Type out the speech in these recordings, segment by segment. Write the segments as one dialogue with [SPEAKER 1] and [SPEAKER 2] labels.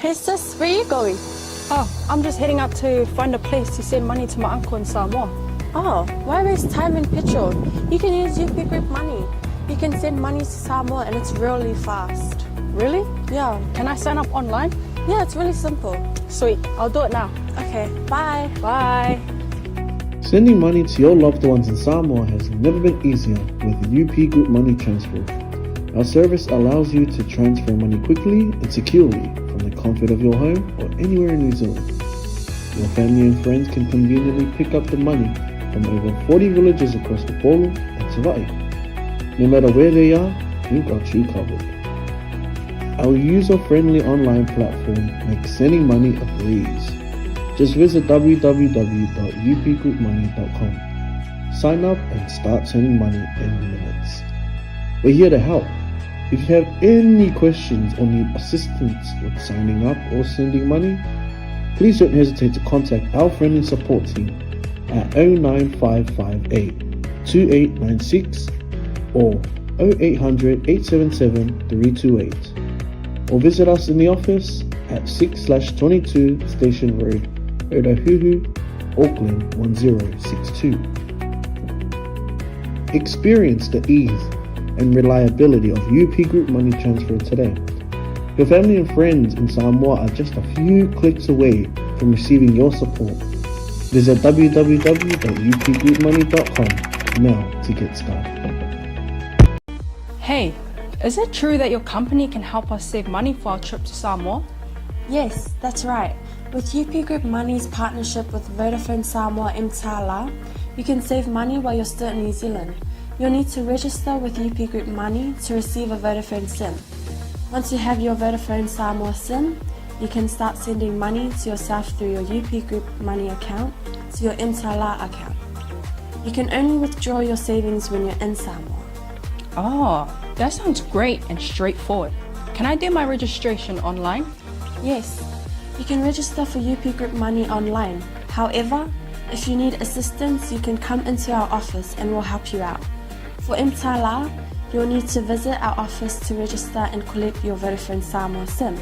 [SPEAKER 1] Hey sis, where are you going?
[SPEAKER 2] Oh, I'm just heading out to find a place to send money to my uncle in Samoa.
[SPEAKER 1] Oh, why waste time and petrol? You can use UP Group Money. You can send money to Samoa and it's really fast.
[SPEAKER 2] Really?
[SPEAKER 1] Yeah.
[SPEAKER 2] Can I sign up online?
[SPEAKER 1] Yeah, it's really simple.
[SPEAKER 2] Sweet, I'll do it now.
[SPEAKER 1] Okay, bye.
[SPEAKER 2] Bye.
[SPEAKER 3] Sending money to your loved ones in Samoa has never been easier with UP Group Money Transfer. Our service allows you to transfer money quickly and securely from the comfort of your home or anywhere in New Zealand. Your family and friends can conveniently pick up the money from over 40 villages across Upolu and Savai'i. No matter where they are, we've got you covered. Our user-friendly online platform makes sending money a breeze. Just visit www.upgroupmoney.com. Sign up and start sending money in minutes. We're here to help. If you have any questions or need assistance with signing up or sending money, please don't hesitate to contact our friendly support team at 09558 2896 or 0800 877 328 or visit us in the office at 6/22 Station Road, Otahuhu, Auckland 1062. Experience the ease and reliability of UP Group Money Transfer today. Your family and friends in Samoa are just a few clicks away from receiving your support. Visit www.upgroupmoney.com now to get started.
[SPEAKER 2] Hey, is it true that your company can help us save money for our trip to Samoa?
[SPEAKER 1] Yes, that's right. With UP Group Money's partnership with Vodafone Samoa mTala, you can save money while you're still in New Zealand. You'll need to register with UP Group Money to receive a Vodafone SIM. Once you have your Vodafone Samoa SIM, you can start sending money to yourself through your UP Group Money account to your mTala account. You can only withdraw your savings when you're in Samoa.
[SPEAKER 2] Oh, that sounds great and straightforward. Can I do my registration online?
[SPEAKER 1] Yes, you can register for UP Group Money online. However, if you need assistance, you can come into our office and we'll help you out. For mTala, you'll need to visit our office to register and collect your Vodafone Samoa SIM.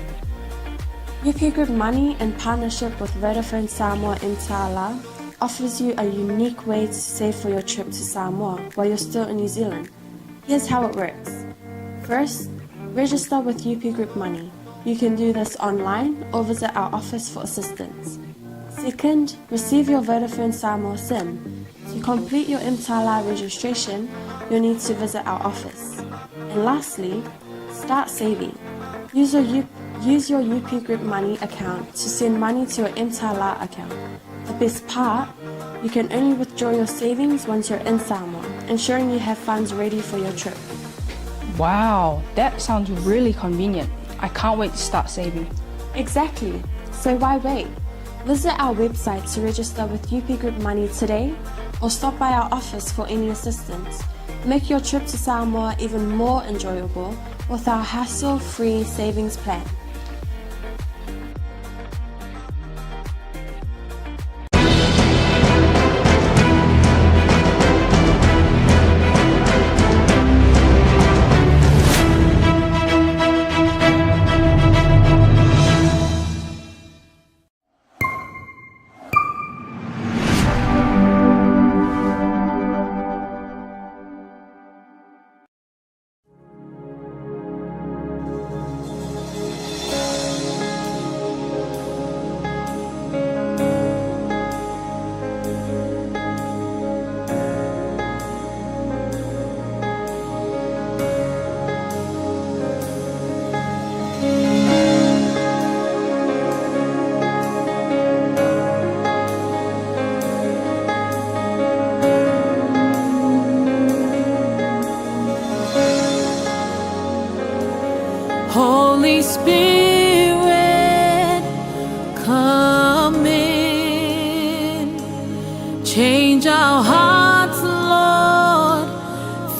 [SPEAKER 1] UP Group Money, in partnership with Vodafone Samoa mTala, offers you a unique way to save for your trip to Samoa while you're still in New Zealand. Here's how it works. First, register with UP Group Money. You can do this online or visit our office for assistance. Second, receive your Vodafone Samoa SIM. To complete your mTala registration, you'll need to visit our office. And lastly, start saving. Use your UP Group Money account to send money to your mTala account. The best part, you can only withdraw your savings once you're in Samoa, ensuring you have funds ready for your trip.
[SPEAKER 2] Wow, that sounds really convenient. I can't wait to start saving.
[SPEAKER 1] Exactly. So why wait? Visit our website to register with UP Group Money today or stop by our office for any assistance. Make your trip to Samoa even more enjoyable with our hassle-free savings plan.
[SPEAKER 4] Holy Spirit, come in. Change our hearts, Lord.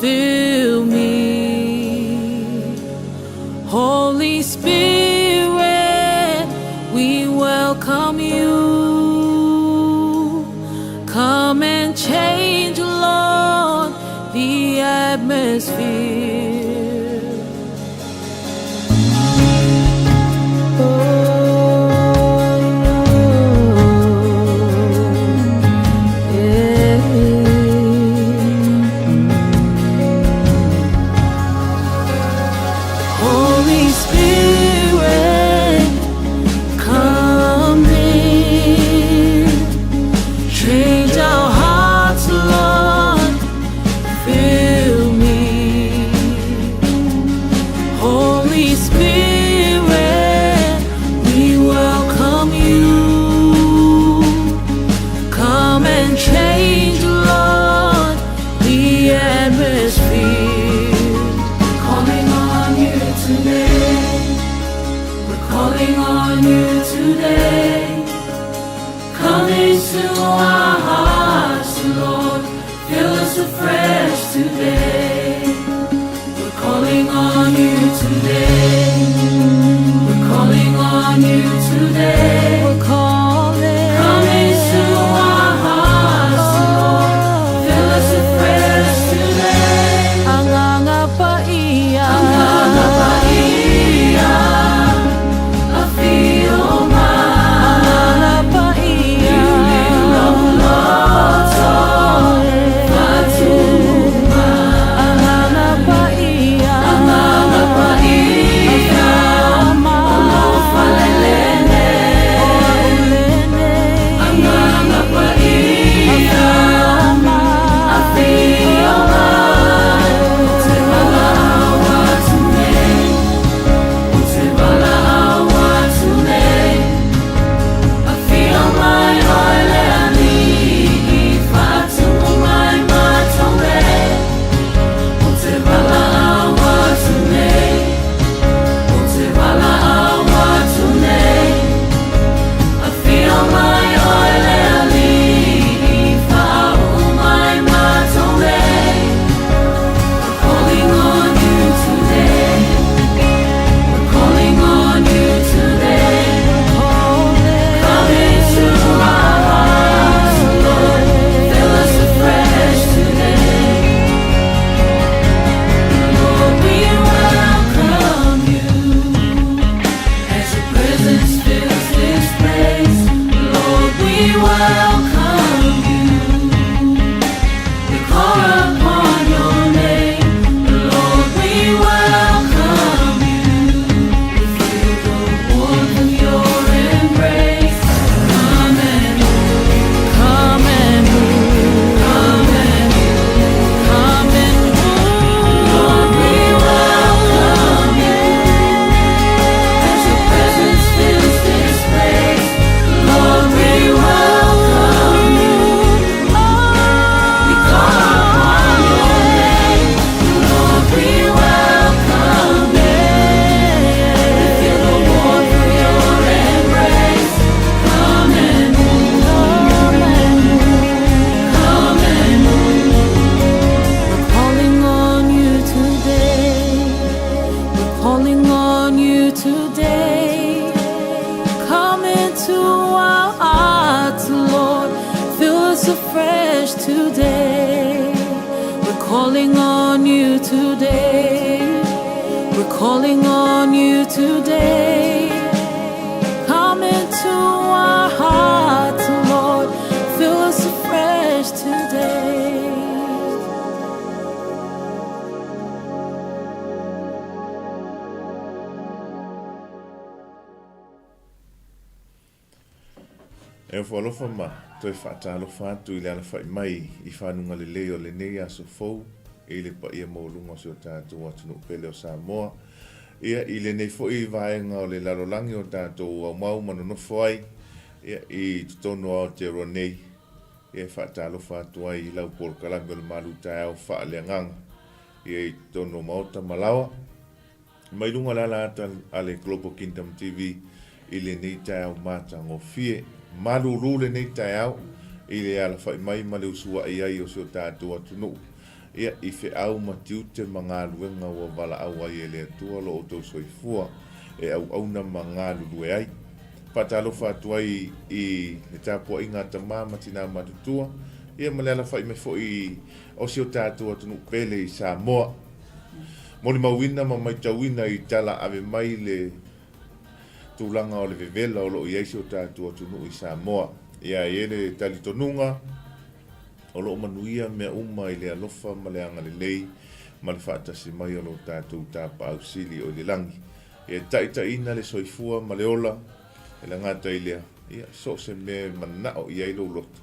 [SPEAKER 4] Fill me. Holy Spirit, we welcome you. Come and change, Lord, the atmosphere. Oh. change, Lord, the atmosphere. Calling on you today. We're calling on you today. Come into our hearts, Lord. Fill us afresh today. We're calling on you today. We're calling on you today. We're calling. Come into our hearts, Lord. Fill us afresh today. Anganga paia. Anganga paia. Afio mai. Anganga paia. Anganga paia. Anganga paia. Alofa lelene. Anganga paia. Afio mai. O te valaau atu nei. O te valaau atu nei. Afio mai oe le Alii, faatumu mai matou nei. O te valaau atu nei, o te valaau atu nei. Afio mai oe le Alii, faauu mai matou nei. We're calling on you today. We're calling on you today. Come into our hearts, Lord. Fill us afresh today. Lord, we welcome you as your presence fills this place. Lord, we welcome you. We call upon your name. Lord, we welcome you. We feel the warmth of your embrace. Come and move, come and move, come and move, come and move. Lord, we welcome you as your presence fills this place. Lord, we welcome you. We call upon your name. Lord, we welcome you. We feel the warmth of your embrace. Come and move, come and move, come and move. We're calling on you today. We're calling on you today. Come into our hearts, Lord. Fill us afresh today. We're calling on you today. We're calling on you today. Come into our hearts, Lord. Fill us afresh today.
[SPEAKER 5] E ofo alofa ma toe faatalofa atu i le alafai mai i fanuga lelei o lenei aso fou i le paia maualuga o si o tatou atunuu pele o Samoa. Ia, i lenei foi vaega o le lalolagi o tatou aumau ma nonofo ai, ia, i totonu o Aotearoa nei, ia, e faatalofa atu ai i lau polokalame o le malu taeao faaleagaga, ia, i totonu o maota ma laoa, mai luga o le ala ata a le Global Kingdom TV i lenei taeao matagofie. Malulu lenei taeao i le alafai mai ma le usuai ai o si o tatou atunuu, ia, i feau ma tiute ma galuega ua valaau ai e le Atua lo outou soifua e auauna ma galulue ai. Faatalofa atu ai i le tapuaiga a tama ma tinā matutua, ia ma le alafai mai foi o si o tatou atunuu pele i Samoa. Molimauina ma maitauina i tala ave mai le tulaga o le vevela o lo o i ai si o tatou atunuu i Samoa. Ia, e i ai le talitonuga o lo o manuia mea uma i le alofa ma le agalelei ma le faatasi mai o lo tatou Tapaau Sili o i le lagi. Ia taitaiina le soifua ma le ola, e le gata i lea, ia, so o se mea e manao i ai lou loto,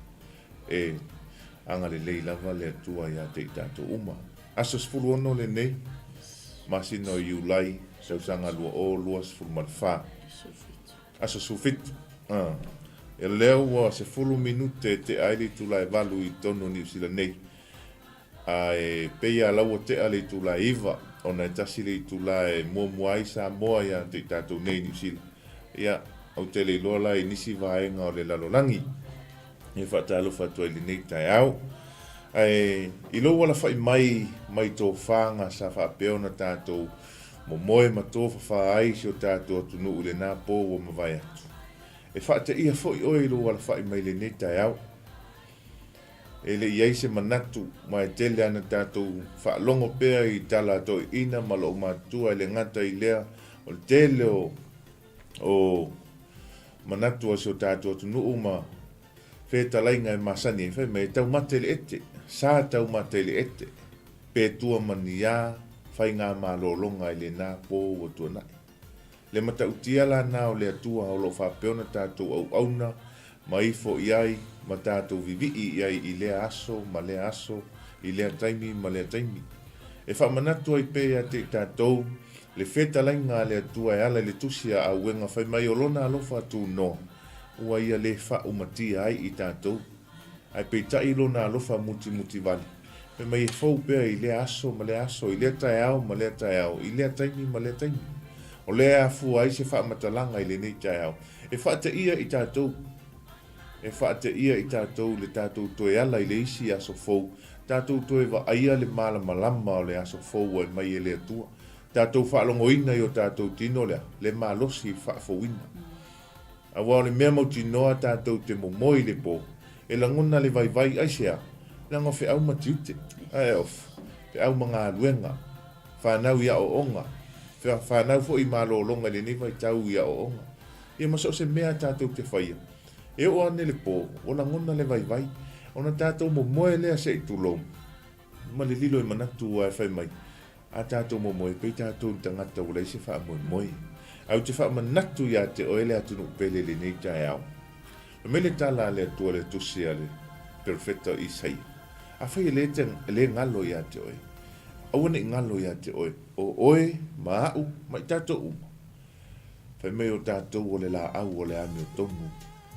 [SPEAKER 5] e agalelei lava le Atua ia te i tatou uma. Aso 16 lenei, masina o Iulai, tausaga 2024. Aso 17. Ia lea ua 10 minute e tea ai le itula e 8 i totonu o Niu Sila nei. A e pei lava la ua tea le itula e 9, ona e tasi le itula e muamua ai Samoa ia te i tatou nei i Niu Sila. Ia, ou te le iloa la i nisi vaega o le lalolagi e faatalofa atu ai i lenei taeao. Ae i lou alafai mai mai tofaga sa faapea ona tatou momoe ma tofafa ai si o tatou atunuu i lena po ua mavae atu. E faateia foi oe i lou alafai mai lenei taeao. E le i ai se manatu, ma e tele ana tatou faalogo pea i tala a toeaiina ma lou matutua e le gata i lea o le tele o o manatu a si o tatou atunuu ma fetalaiga e masani ai, fai mai e taumate le ete, sa taumate le ete, pe tua ma ni a faigamalologa i lena po ua tuanai. Le matautia la na o le Atua o lo o faapea ona tatou auauna ma ifo i ai ma tatou vivii i ai i lea aso ma lea aso, i lea taimi ma lea taimi. E faamanatu ai pea ia te i tatou le fetalaiga a le Atua e ala i le tusi a Auega fai mai o Lona alofa tunoa ua Ia le faaumatia ai i tatou. Ae peitai Lona alofa mutimutivale, fai mai e fou pea i lea aso ma lea aso, i lea taeao ma lea taeao, i lea taimi ma lea taimi. O lea e afua ai se faamatalaga i lenei taeao, e faateia i tatou, e faateia i tatou le tatou toe ala i le isi aso fou, tatou toe vaaia le malamalama o le aso fou ua aumai e le Atua, tatou faalogoina i o tatou tino lea, le malosi faafouina. Aua o le mea mautinoa tatou te momoe i le po, e lagona le vaivai aisea? Leaga o feau ma tiute, ae of, feau ma galuega, fanau i aoaoga, fanau foi i malologa i lenei vaitau i aoaoga. Ia ma so o se mea tatou te faia, e oo ane le po, ua lagona le vaivai, ona tatou momoe lea se i tulou, ma le lilo i manatu ae fai mai, A tatou momoe, pei tatou ni tagata ua leai se faamoemoe. Ae ou te faamanatu ia te oe le atunuu pele i lenei taeao. Fai mai le tala a le Atua i le tusi a le perofeta o Isaia, Afai e le, e le galo ia te oe, aua ne i galo ia te oe, o oe ma aʻu ma i tatou uma. Fai mai o tatou o le laau o le amiotonu,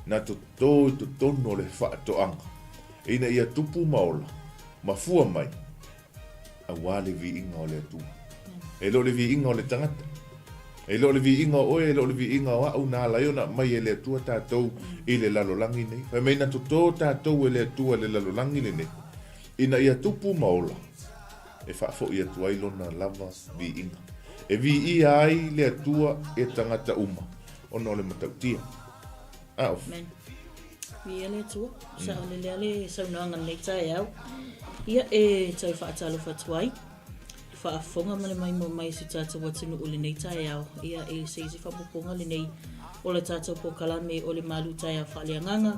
[SPEAKER 5] na totō i totonu o le faatoaga, ina ia tupu ma ola, ma fua mai, aua le viiga o le Atua. E le o le viiga o le tagata. E le o le viiga o oe, e le o le viiga o au na ala ai ona aumai e le Atua tatou i le lalolagi nei. Fai mai na totō tatou e le Atua i le lalolagi lenei, ina ia tupu ma ola, e faafoi atu ai Lona lava viiga. E viia ai le Atua e tagata uma, ona o le matautia. A off.
[SPEAKER 6] Amen. Viia le Atua. Saolele lea le saunoaga lenei taeao. Ia e tau faatalofa atu ai. Faafofoga ma le maimoa mai i si tatou atunuu i lenei taeao. Ia e se isi faaopoopoga lenei o le tatou polokalame o le malu taeao faaleagaga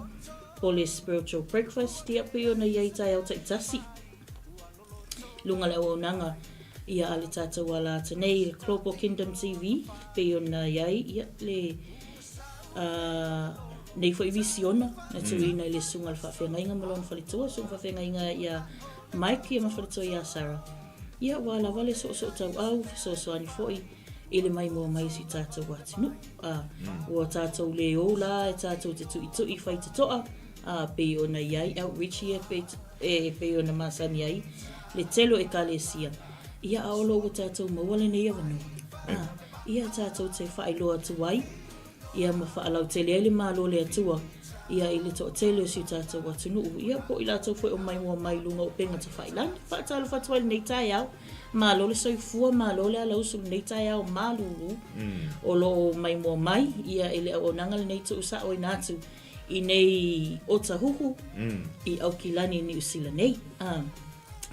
[SPEAKER 6] o le spiritual breakfast. Ia pei ona i ai taeao taitasi. luga le auaunaga ia a le tatou ala atu nei le Global Kingdom TV pei ona i ai ia le nei foi visiona na tuuina i le susuga i le faafeagaiga ma lona faletua, susuga faafeagaiga ia Mike ia ma faletua ia Sarah. Ia ua lava le soosoo tauau fesoasoani foi i le maimoa mai o si tatou atunuu. Ua tatou le ou la e tatou te tuitui fai te toa, a pei ona i ai outreach ia pe, e pei ona masani ai le tele o ekalesia. Ia a o lo ua tatou maua lenei avanoa. A, ia tatou te faailoa atu ai ia ma faalautele ai le Malo o le Atua ia i le toatele o si o tatou atunuu, ia po o i latou foi o maimoa mai i luga o upega tafailagi. Faatalofa atu ai i lenei taeao. Malo le soifua, malo le alausu i lenei taeao malulu o lo o maimoa mai ia i le auaunaga lenei tuusaoina atu i nei Otahuhu i Aukilani i Niu Sila nei.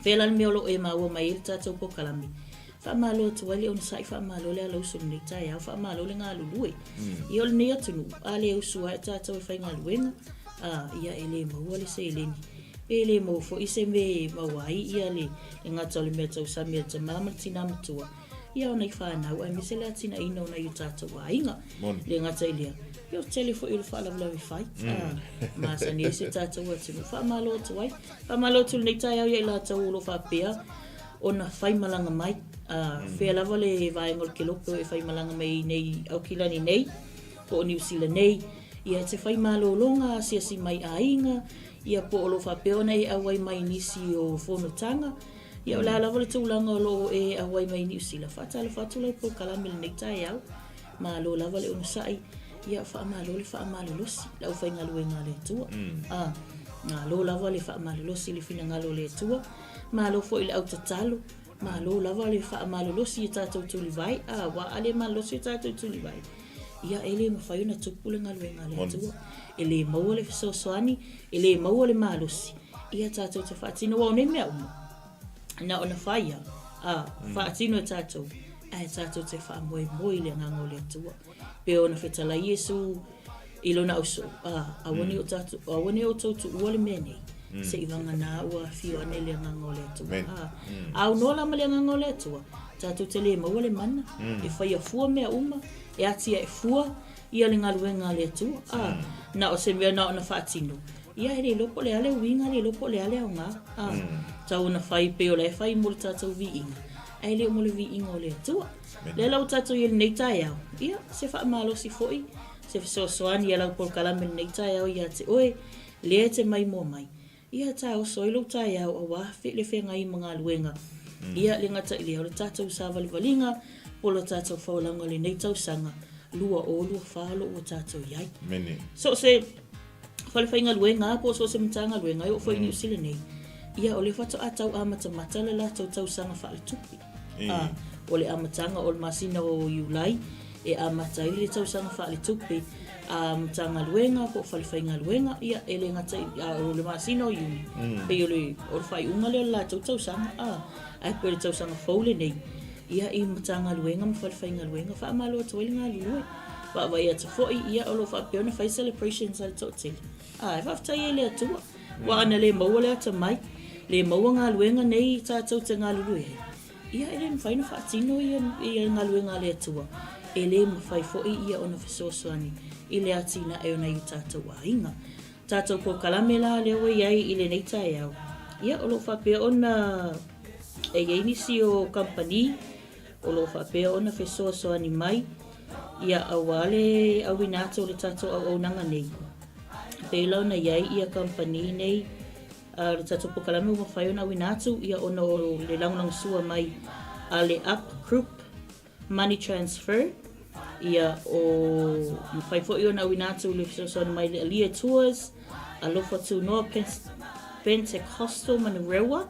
[SPEAKER 6] Fea la le mea o lo o e maua mai ai le tatou polokalame? Faamalo atu ai le onosai, faamalo le alausu i lenei taeao, faamalo le galulue. Ia o lenei atunuu, a le usu ae tatou e faigaluega, ia e le maua le seleni. Pe le maua foi se mea e maua ai ia le gata o le mea tausami a le tama ma le tina matua, ia o nai fanau aemaise le atinaeina o nai o tatou aiga. Le gata i lea, ia o le tele foi o le faalavelave fai, masani ai si o tatou atunuu. Faamalo atu ai. Faamalo atu i lenei taeao ia i latou o lo o faapea ona faimalaga mai. Fea lava le vaega o le kelope o e faimalaga mai ai nei Aukilani nei, po o Niu Sila nei. Ia, e te fai malōlōga, asiasi mai aiga, ia po o lo o faapea ona e auai mai i nisi o fonotaga. Ia, o le a lava le tulaga o lo o e auai mai i Niu Sila, faatalofa atu lau polokalame i lenei taeao. Malo lava le onosai, ia faamalo le faamalolosi le aufaigaluega a le Atua. A, malo lava le faamalolosi i le finagalo o le Atua. Malo foi i le autatalo, malo lava le faamalolosi i a tatou tulivae. A, aua a le malolosi o tatou tulivae, ia e le mafai ona tupu le galuega a le Atua. E le maua le fesoasoani, e le maua le malosi, ia tatou te faatino. Aua o nei mea uma, na ona fai lava, a, faatino e tatou, ae tatou te faamoemoe i le Agaga o le Atua. Pei ona fetalai Iesu i lona ausoo, a, aua ne i o tatou, aua ne i outou tuua le mea nei, seivagana ua afio ane le Agaga o le Atua. A, a aunoa la ma le Agaga o le Atua, tatou te le maua le mana, e faia fua mea uma, e atiae fua ia le galuega a le Atua. A, na o se mea na ona faatino, ia e le iloa po o le a le uiga, e le iloa po o le a le aoga. A, tau ona fai pei o la e fai mo le tatou viiga, ae le o mo le viiga o le Atua. Lea la ua tatou i ai i lenei taeao, ia, se faamalosi foi, se fesoasoani i a lau polokalame i lenei taeao ia te oe, lea e te maimoa mai. Ia, taoso ai lou taeao aua le feagai ma galuega. Ia, le gata i lea, o le tatou savalivaliga po o le tatou folauga i lenei tausaga 2024 o lo o ua tatou i ai. So o se falefaigaluega lava po o so o se Matagaluega e oo foi i Niu Sila nei, ia o lea faatoa tau amatamata le latou tausaga faaletupe. A, o le amataga o le masina o Iulai e amata ai le tausaga faaletupe a Matagaluega po o falefaigaluega, ia e le gata i, a o le masina o Iuni, pei o le, o le faaiuga lea o le latou tausaga, a, ae pei o le tausaga fou lenei, ia i Matagaluega ma falefaigaluega, faamalo atu ai le galulue. Vaavaai atu foi, ia o lo o faapea ona fai celebrations a le toatele. A, e faafetai ai i le Atua. Aua ana le maua le atamai, le maua galuega nei tatou te galulue ai, ia e le mafai ona faatino ia, ia galuega a le Atua. E le mafai foi ia ona fesoasoani i le atinae o nai o tatou aiga. Tatou polokalame la lea ua i ai i lenei taeao, ia o lo o faapea ona e i ai nisi o kamupani o lo o faapea ona fesoasoani mai ia aua le auina atu o le tatou auaunaga nei. Pei la ona i ai ia kamupani nei a le tatou polokalame ua mafai ona auina atu ia ona o le lagolagosua mai a le Up Group Money Transfer ia o mafai foi ona auina atu le fesoasoani mai le Alia Tours, Alofa Tunoa Pentecostal Manurewa,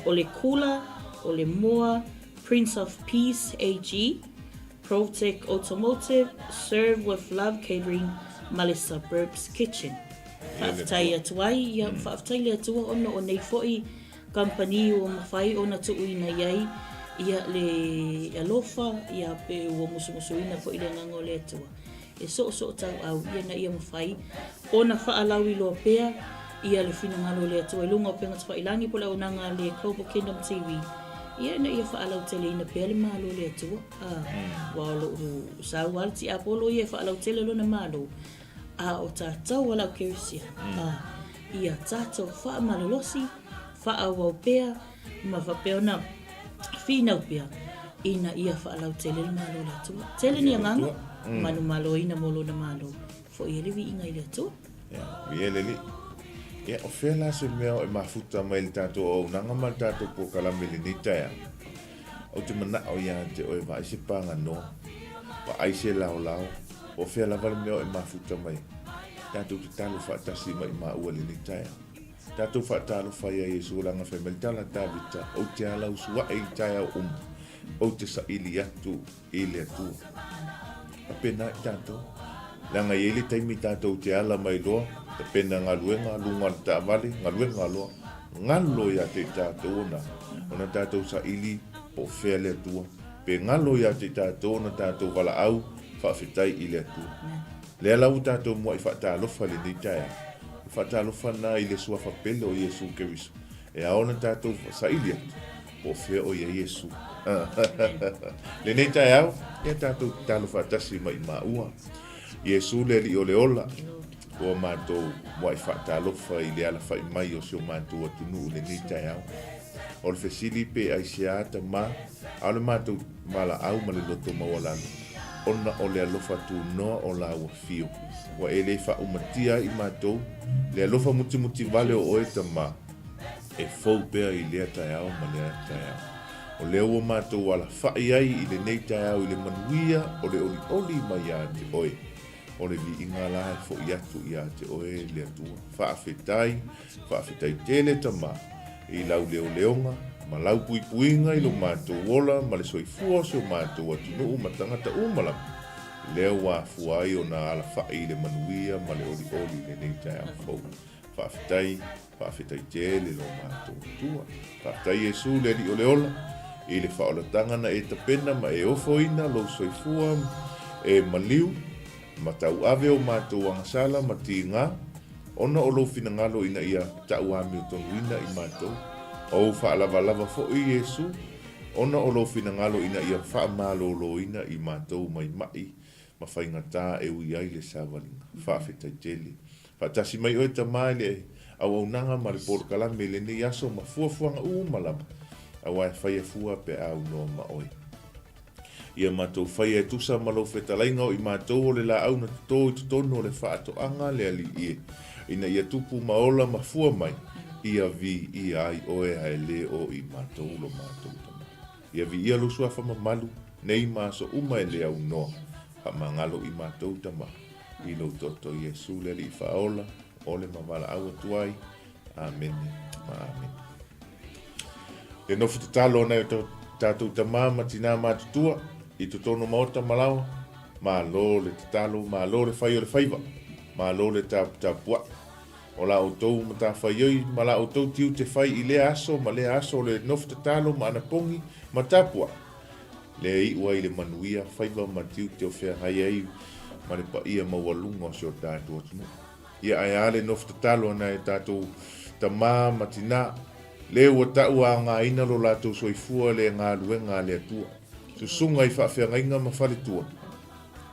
[SPEAKER 6] o le Kula, o le Moa, Prince of Peace AG, Protech Automotive, Serve with Love Catering ma le Suburbs Kitchen. Faafetai atu ai, ia faafetai le Atua ona o nei foi kamupani ua mafai ona tuuina i ai ia le alofa, ia pe ua musumusuina foi le Agaga o le Atua e soosootauau ina ia mafai ona faalauiloa pea ia le finagalo o le Atua i luga o upega tafailagi po o le auaunaga a le Global Kingdom TV, ia ina ia faalauteleina pea le Malo o le Atua. A, aua o lo o sau lava le tiapolo ia e faalautele lona Malo, a o tatou a le au kerisiano, a, ia tatou faamalolosi, faaauau pea ma faapea ona finau pea ina ia faalautele le Malo o le Atua. Tele ni agaga, manumaloina mo lona Malo, foi ai le viiga i le Atua.
[SPEAKER 5] Ia, viia le Alii. Ia, o fea la se mea o e mafuta mai i le tatou auaunaga ma le tatou polokalame i lenei taeao? Ou te manao ia te oe vaai se paganoa, vaai se laolao, po o fea lava le mea o e mafuta mai ai. Tatou tatalo faatasi ma i maua i lenei taeao. Tatou faatalofa ia Iesu leaga fai mai le tala a Tavita, Ou te alausuae i taeao uma, ou te saili atu i le Atua. Faapena i tatou. Leaga e i ai le taimi tatou te ala mai loa, tapena galuega, luga o le taavale, galuega loa, galo ia te i tatou ona, ona tatou saili po o fea le Atua, pe galo ia te i tatou ona tatou valaau faafetai i le Atua. Lea la ua tatou muai faatalofa i lenei taeao. O le faatalofa lena i le Suafa pele o Iesu Keriso, e ao ona tatou saili atu po o fea o i ai Iesu. Lenei taeao, ia tatou tatalo faatasi ma i maua. Iesu le Alii o le ola, ua matou muai faatalofa i le alafai mai o si o matou atunuu i lenei taeao. O le fesili pe aisea tama, a o le matou valaau ma le loto maualalo. ona o le alofa tunoa o Lau Afio, ua e le faaumatia ai i matou le alofa mutimuti vale o Oe Tama, e fou pea i lea taeao ma lea taeao. O lea ua matou alafaʻi ai i lenei taeao i le manuia o le olioli mai ia te Oe. O le viiga la e foʻi atu ia te Oe le Atua. Faafetai, faafetai tele Tama i lau leoleoga ma lau puipuiga i lo matou ola ma le soifua o si o matou atunuu ma tagata uma lava, lea ua afua ai ona alafaʻi i le manuia ma le olioli i lenei taeao fou. Faafetai, faafetai tele lo matou Atua. Faafetai Iesu le Alii o le ola, i le faaolataga na e tapena ma e ofoina lou soifua e maliu ma tauave o matou agasala ma tiga, ona o lou finagalo ina ia tauamiotonuina i matou. Ou faalavalava foi Iesu, ona o lou finagalo ina ia faamaloloina i matou mai maʻi ma faigata e ui ai le savaliga. Faafetai tele. Faatasi mai oe Tama i le auaunaga ma le polokalame i lenei aso ma fuafuaga uma lava, aua e faia fua pe a aunoa ma oe. Ia matou faia e tusa ma lou fetalaiga o i matou o le laau na toto i totonu o le faatoaga le Alii e, ina ia tupu ma ola ma fua mai, ia viia ai oe ae le o i matou lo matou Tama. Ia viia lou suafa mamalu, nei ma aso uma e le aunoa. Faamagalo i matou Tama, i lou toto Iesu le Alii Faaola, ole ma valaau atu ai. Amene ma amene. Le nofo tatalo a nai o tatou tama ma tinā matutua i totonu maota ma laoa, malo le tatalo, malo le fai o le faiva, malo le taputapuai. O la outou matafaioi ma la outou tiute fai i lea aso ma lea aso o le nofo tatalo ma anapogi ma tapuai, lea e iu ai le manuia faiva ma tiute o feagai ai ma le paia maualuga o si o tatou atunuu. Ia ae a le nofo tatalo a nai o tatou tama ma tinā, le ua tau aogaina lo latou soifua le galuega a le Atua, susuga i faafeagaiga ma faletua,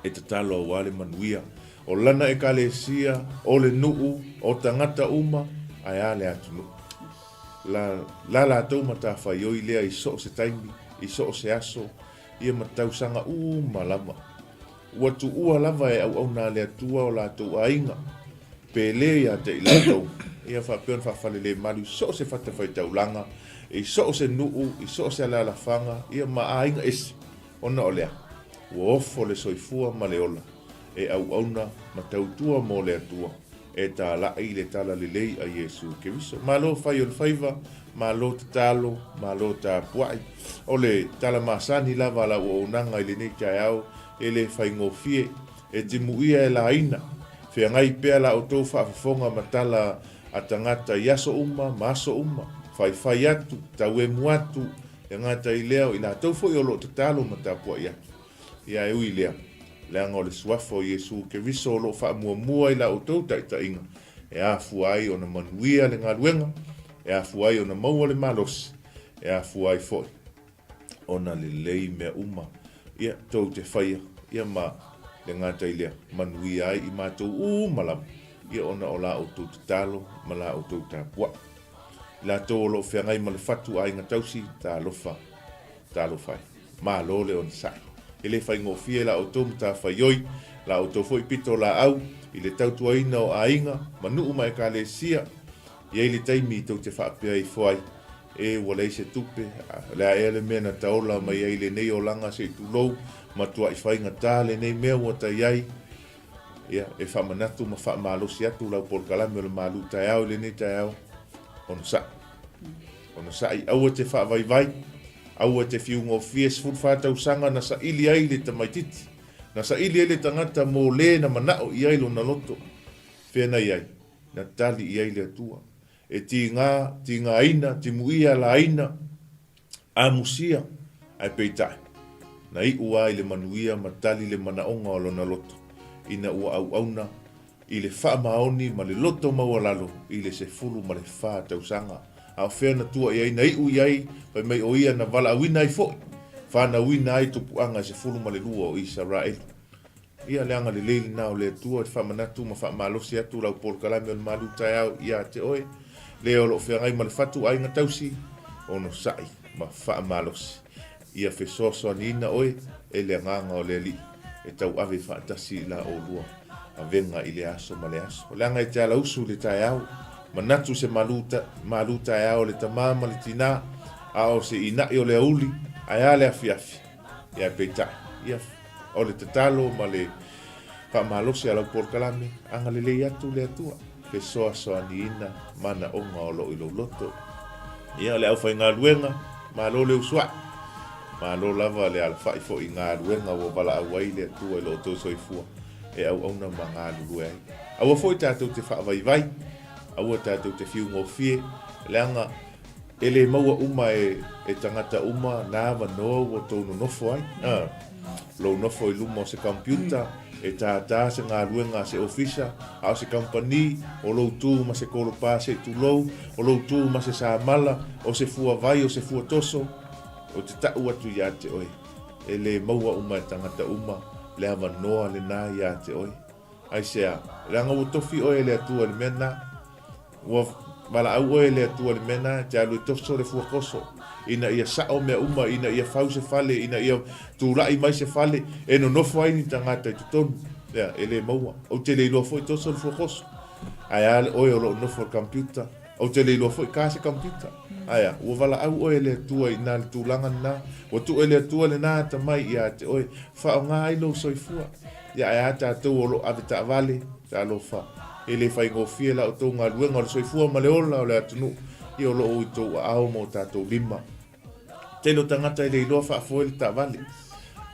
[SPEAKER 5] e tatalo aua le manuia o lana Ekalesia, o le nuu, o tagata uma, ae a le atunuu. La, la latou matafaioi lea i so o se taimi, i so o se aso, ia ma tausaga uma lava. Ua tuua lava e auauna a le Atua o latou aiga, pe le ia te i latou, ia faapea ona faafalelemalu i so o se fatafaitaulaga, i so o se nuu, i so o se alaalafaga, ia ma aiga ese. Ona o le a? Ua ofo le soifua ma le ola e auauna ma tautua mo le Atua, e tālaʻi le talalelei a Iesū Keriso. Malo fai o le faiva, malo tatalo, malo tapuai. O le tala masani lava a lau auaunaga i lenei taeao e le faigofie, e timuia e laina. Feagai pea la outou faafofoga ma tala a tagata i aso uma ma aso uma, faifai atu, tauemu atu, E gata i lea, o i latou foi o lo o tatalo ma tapuai atu. Ia e ui i lea, leaga o le Suafa o Iesu Keriso o lo o faamuamua i la outou taitaiga, e afua ai ona manuia le galuega, e afua ai ona maua le malosi, e afua ai foi ona lelei mea uma, ia, tou te faia, ia ma le gata i lea, manuia ai i matou uma lava, ia ona o la outou tatalo ma la outou tapuai. I latou o lo o feagai ma le fatu aiga tausi, talofa, talofa e. Malo le onosai. E le faigofie la outou matafaioi, la outou foi pito laau i le tautuaina o aiga ma nuu ma ekalesia. I ai le taimi tou te faapea ifo ai, E, ua leai se tupe, o le a ea le mea na taola mai ai lenei olaga se i tulou, matuai faigata lenei mea ua tai ai. Ia, e faamanatu ma faamalosi atu lau polokalame o le malu taeao i lenei taeao, onosai. Onosai, aua te faavaivai, aua te fiugofie 14 tausaga na saili ai le tamaititi, na saili ai le tagata mo le na manao i ai lona loto. Fea na i ai? Na tali i ai le Atua. E tigā, tigāina, timuia, laina, Amusia, ae peitai, na iu a i le manuia ma tali le manaoga o lona loto, ina ua auauna i le faamaoni ma le loto maualalo i le 14 tausaga. A o fea na tua i ai, na iu i ai, fai mai o ia na valaauina ai foi, fanauina ai tupuaga e 12 o Isaraelu. Ia le agalelei lena o le Atua e faamanatu ma faamalosi atu lau polokalame o le malu taeao ia te oe, le o lo o feagai ma le fatu aiga tausi, onosai ma faamalosi. Ia fesoasoaniina oe e le Agaga o le Alii. e tauave faatasi i la oulua avega i le aso ma le aso. Leaga e te alausu i le taeao, manatu se malu, malu taeao o le tamā ma le tinā, a o se inaʻi o le auli, ae a le afiafi? Ia peitai, ia, o le tatalo ma le faamalosi a lau polokalame, agalelei atu le Atua, fesoasoaniina manaoga o lo o i lou loto. Ia, o le aufaigaluega, malo le usuaʻi, malo lava le alafaʻi foi i galuega ua valaau ai le Atua i lo outou soifua e auauna ma galulue ai. Aua foi tatou te faavaivai, aua tatou te fiugofie, leaga e le maua uma e, e tagata uma nā avanoa ua tou nonofo ai. A, lou nofo i luma o se computer, e tātā se galuega a se ofisa, a o se kamupani, o lou tū ma se kolopā se i tulou, o lou tū ma se samala, o se fua vai, o se fua toso, o te taʻu atu iā te oe. E le maua uma e tagata uma le avanoa lenā iā te oe. Aisea? Leaga ua tofi oe e le Atua i le mea lenā. Ua valaau oe e le Atua i le mea lenā, e te alu e toso le fuakoso, ina ia sao mea uma, ina ia fau se fale, ina ia tulai mai se fale e nonofo ai ni tagata i totonu. Ea, e le maua. Ou te le iloa foi toso le fuakoso. Ae a le oe o lo o nofo i le computer? Ou te le iloa foi ka se computer. Aea, ua valaau oe e le Atua i nā le tulaga lenā. Ua tuu e le Atua lenā atamai iā te oe, faaaoga ai lou soifua. Ia ae a tatou o lo o ave taavale, talofa, e le faigofie la outou galuega o le soifua ma le ola o le atunuu, ia o lo o i tou aao ma o tatou lima. Tele o tagata e le iloa faafoe le taavale.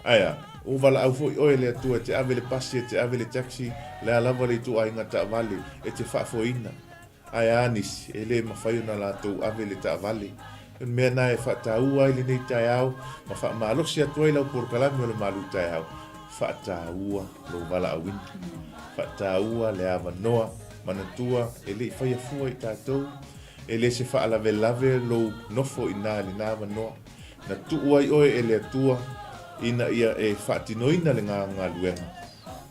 [SPEAKER 5] Ae a, ua valaau foi oe e le Atua e te ave le pasi, e te ave le taxi, le a lava le ituaiga taavale e te faafoeina. Ae a nisi, e le mafai ona latou ave le taavale. O le mea na e faataua ai lenei taeao ma faamalosi atu ai lau polokalame o le malu taeao, faataua lou valaauina. Faataua le avanoa, manatua e le i faia fua i tatou, e le se faalavelave lou nofo i na i lena avanoa. Na tuu ai oe e le Atua ina ia e faatinoina le galuega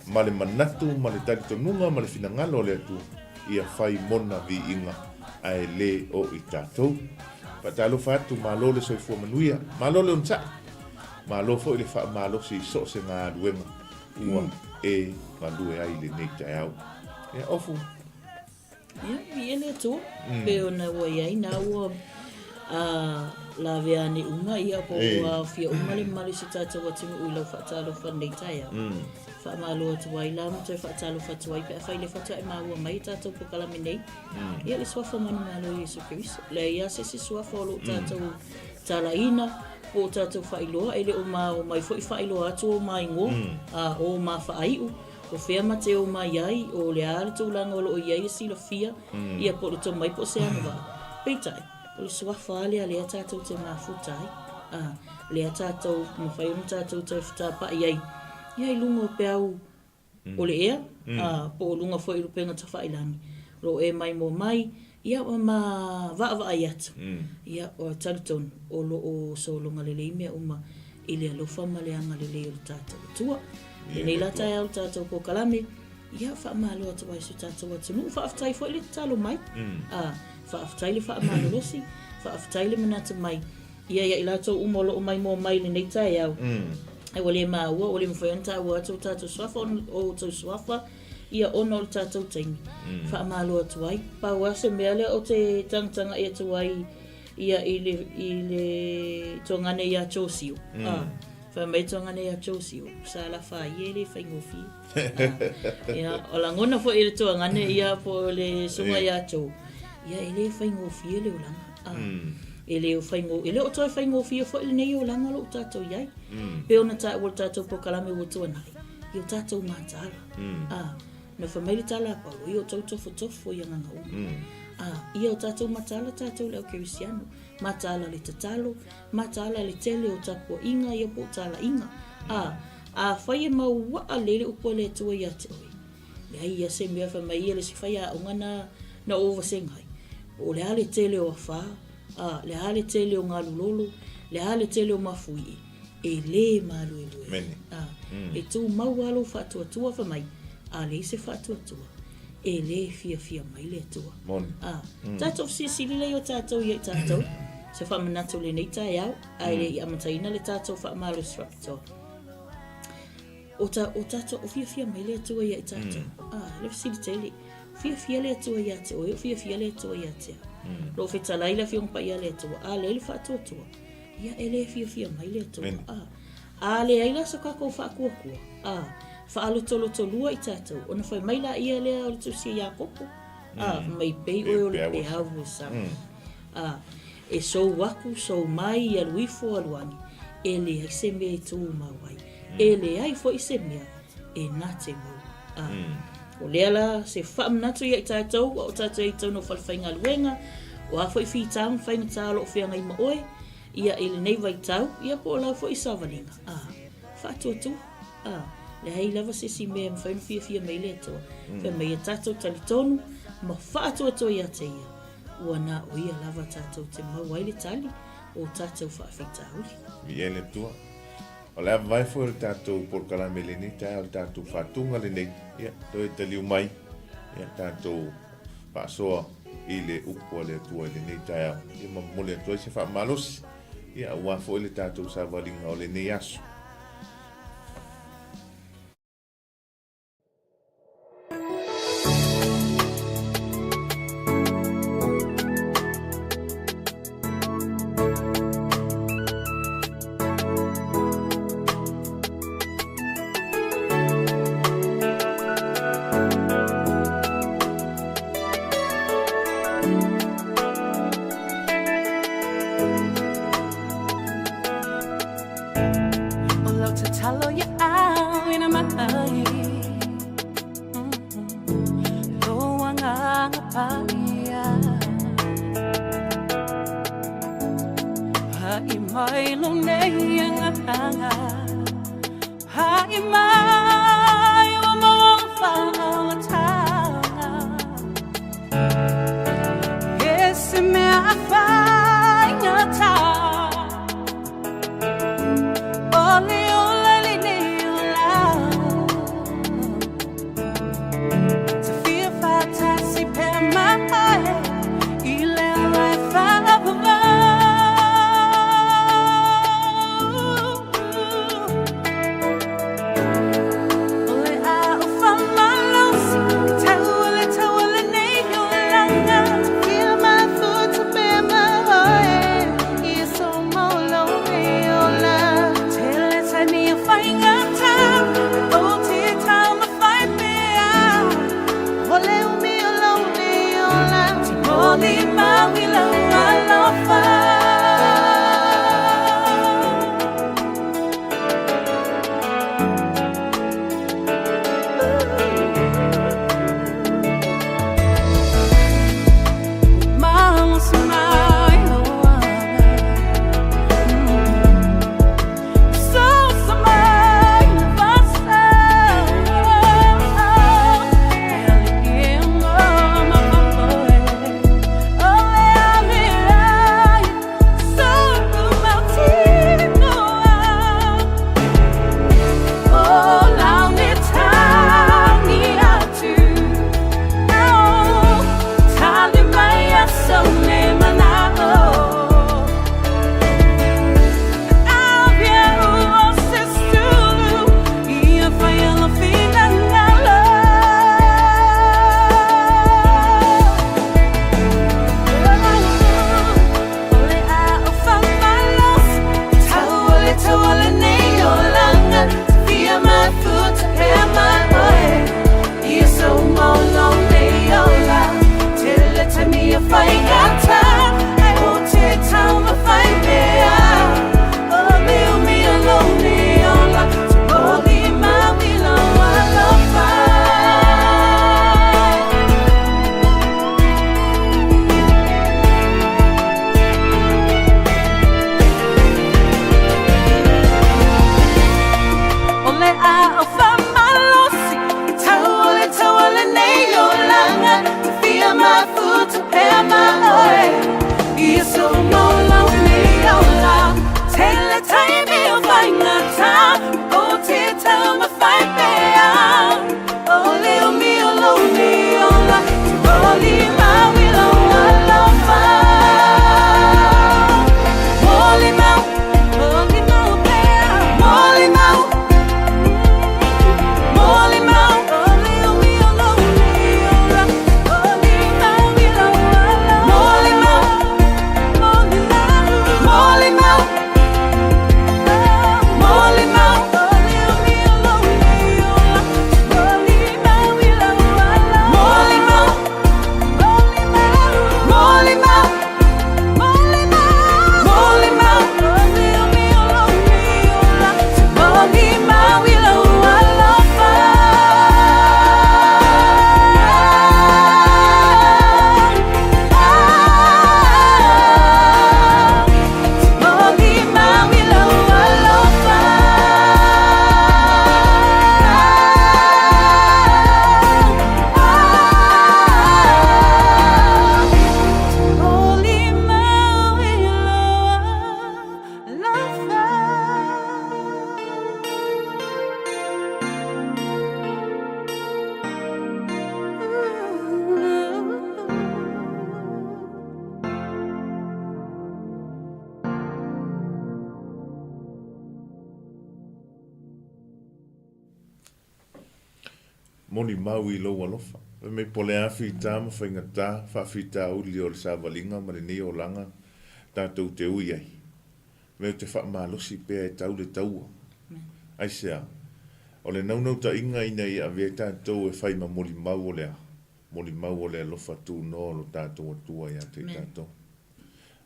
[SPEAKER 5] ma le manatu ma le talitonuga ma le finagalo o le Atua ia fai mona viiga ae le o i tatou. Faatalofa atu, malo le soifua manuia, malo le onosai, malo foi le faamalosi i so o se galuega ua e galue ai i lenei taeao. Ia, Ofu.
[SPEAKER 6] Ia, viia le Atua, pei ona ua i ai na ua lavea ane uma, ia po ua aofia uma le mamalu o si tatou atunuu i lau faatalofa i lenei taeao. Faamalo atu ai la ma toe faatalofa atu ai pe afai le faatoa e maua mai i tatou polokalame nei. Ia, le suafa manumalo o Iesu Keriso. Leai lava se isi suafa o lo o tatou talaina po o tatou faailoa, e le o ma omai foi faailoa atu o ma igoa, a o ma faaiu. O fea ma te o mai ai, o le a le tulaga o lo o i ai e silafia, ia po o le tomai po o se agavaa. Peitai, o le suafa lava lea lea tatou te mafuta ai, a, lea tatou, mafai ona tatou toe fetapa'i ai, ia i luga o peau o le ea, a, po o luga foi o lupega tafailagi, o lo o e maimoa mai, ia ma ma vaavaai atu, ia, ua talitonu o lo o sologa lelei mea uma i le alofa ma le agalelei o le tatou Atua. Lenei la taeao le tatou polokalame, ia faamalo atu ai i si o tatou atunuu. Faafetai foi le tatalo mai, a, faafetai le faamalolosi, faafetai le manatu mai ia ia i latou uma o lo o maimoa mai i lenei taeao. Ae ua le maua, ua le mafai ona taua atu o tatou suafa, o outou suafa, ia ona o le tatou taimi. Faamalo atu ai. Pau lava se mea lea ou te tagatagai atu ai ia i le, i le tuagane ia Josio. Mm. Fai mai tuagane ia Josio, sa la fa ia le faigofie. Ah, ia, o lagona foi i le tuagane ia po o le suga ia Jo. Ia e le faigofie le olaga. Ah, mm. E le o faigo, e le o toe faigofie foi lenei olaga o lo o tatou i ai. Mm. Pe ona taua le tatou polokalame ua tuanai, i o tatou mataala. Mm. Ah, Na fai mai le tala a Paulo, ia o tou tofotofo i agaga uma. A, ia o tatou mataala tatou le au kerisiano, mataala le tatalo, mataala le tele o tapuaiga ia po o talaiga. A, afai e mauaa lelei le upu a le Atua ia te oe, leai ia se mea fai mai ia le isi faiaoga na, na ou vasega ai, po o le a le tele o afa, a, le a le tele o galulolo, le a le tele o mafuie, e lē māluelue.
[SPEAKER 5] Mene.
[SPEAKER 6] A, e tumau lava lou faatuatua fai mai, a leai se faatuatua, e lē fiafia mai le Atua.
[SPEAKER 5] Moni.
[SPEAKER 6] A, tatou fesilisili lea i o tatou ia i tatou, se faamanatu i lenei taeao, ae le i amataina le tatou faamalosi faapitoa. O ta, o tatou, o fiafia mai le Atua ia i tatou. Mm. Ah, le fesili tele. Fiafia le Atua ia te oe, o fiafia le Atua ia te au. Mm. Lo fetalai le Afioga Paia a le Atua, a leai le faatuatua, ia e le fiafia mai le Atua. Ah, a leai la so kakou faatuatua, ah, faalotolotolua i tatou, ona fai mai laia lea o le tusi a Iakopo, ah, mm. mai pei oe o le peau o sa. Mm. Ah, e sou aku, sou mai, alu ifo, alu ane, e leai se mea e tumau ai. E leai foi se mea e na te mau. A, o lea la se faamanatu ia i tatou, a o tatou i totonu o falefaigaluega, o a foi fita ma faigata o lo o feagai ma oe, ia i lenei vaitau, ia po o lau foi savaliga, a, faatuatua, a, leai lava se isi mea e mafai ona fiafia mai le Atua. Fai mai ia tatou talitonu ma faatuatua ia te ia, ua na o ia lava tatou te maua ai le tali o tatou faafitauli.
[SPEAKER 5] Viia le Atua. O le a vavae foi o le tatou polokalame i lenei taeao, le tatou faatuga lenei, ia, toe taliu mai, ia, tatou faasoa i le upu a le Atua i lenei taeao, ia, ma momoli atu ai se faamalosi, ia, aua foi le tatou savaliga o lenei aso.
[SPEAKER 4] O lau tatalo ia au ina mai Lou agaga paia Haʻi mai lou nei agaga Haʻi mai ua maua faaolataga E se mea faigata O le ola lenei ola Ta fia faatasi pea ma oe I le ola e faavavau O le ao faamalosi E tau o le tau o lenei olaga Ta fia mafuta pea ma oe Ia so mau lou nei ola Tele taimi o faigata O te taumafai pea O le umi o lou nei ola Te molimau i lou alofa. Malosi mai lou aga Soso mai le vasa E alii e ma faafoe O le aliai So'u mautinoa O lau metauni atu Tali mai aso nei mana'o Avia ua se sulu Ia fai lou finagalo O le ao faamalosi Tau o le tau o lenei olaga Ta fia mafuta pea ma oe Ia sou mau lou nei ola Tele taimi o faigata Ae ou te taumafai pea O le umi o lou nei ola Te molimau i lou alofa. O le ao faamalosi E tau o le tau o lenei olaga Ta fia mafuta pea ma oe Ia sou mau lou nei ola Tele taimi o faigata Ou te taumafai pea O le umi o lou nei ola Te molimau i lou alofa Molimau, molimau pea Molimau.
[SPEAKER 5] Molimau i lou alofa. Fai mai po o le a fita ma faigata, faafitauli o le savaliga ma lenei olaga tatou te ui ai. Mea ou te faamalosi pea e tau le taua. Aisea? O le naunautaiga ina ia avea tatou e fai ma molimau o le a? Molimau o le alofa tunoa o lo tatou Atua ia te i tatou.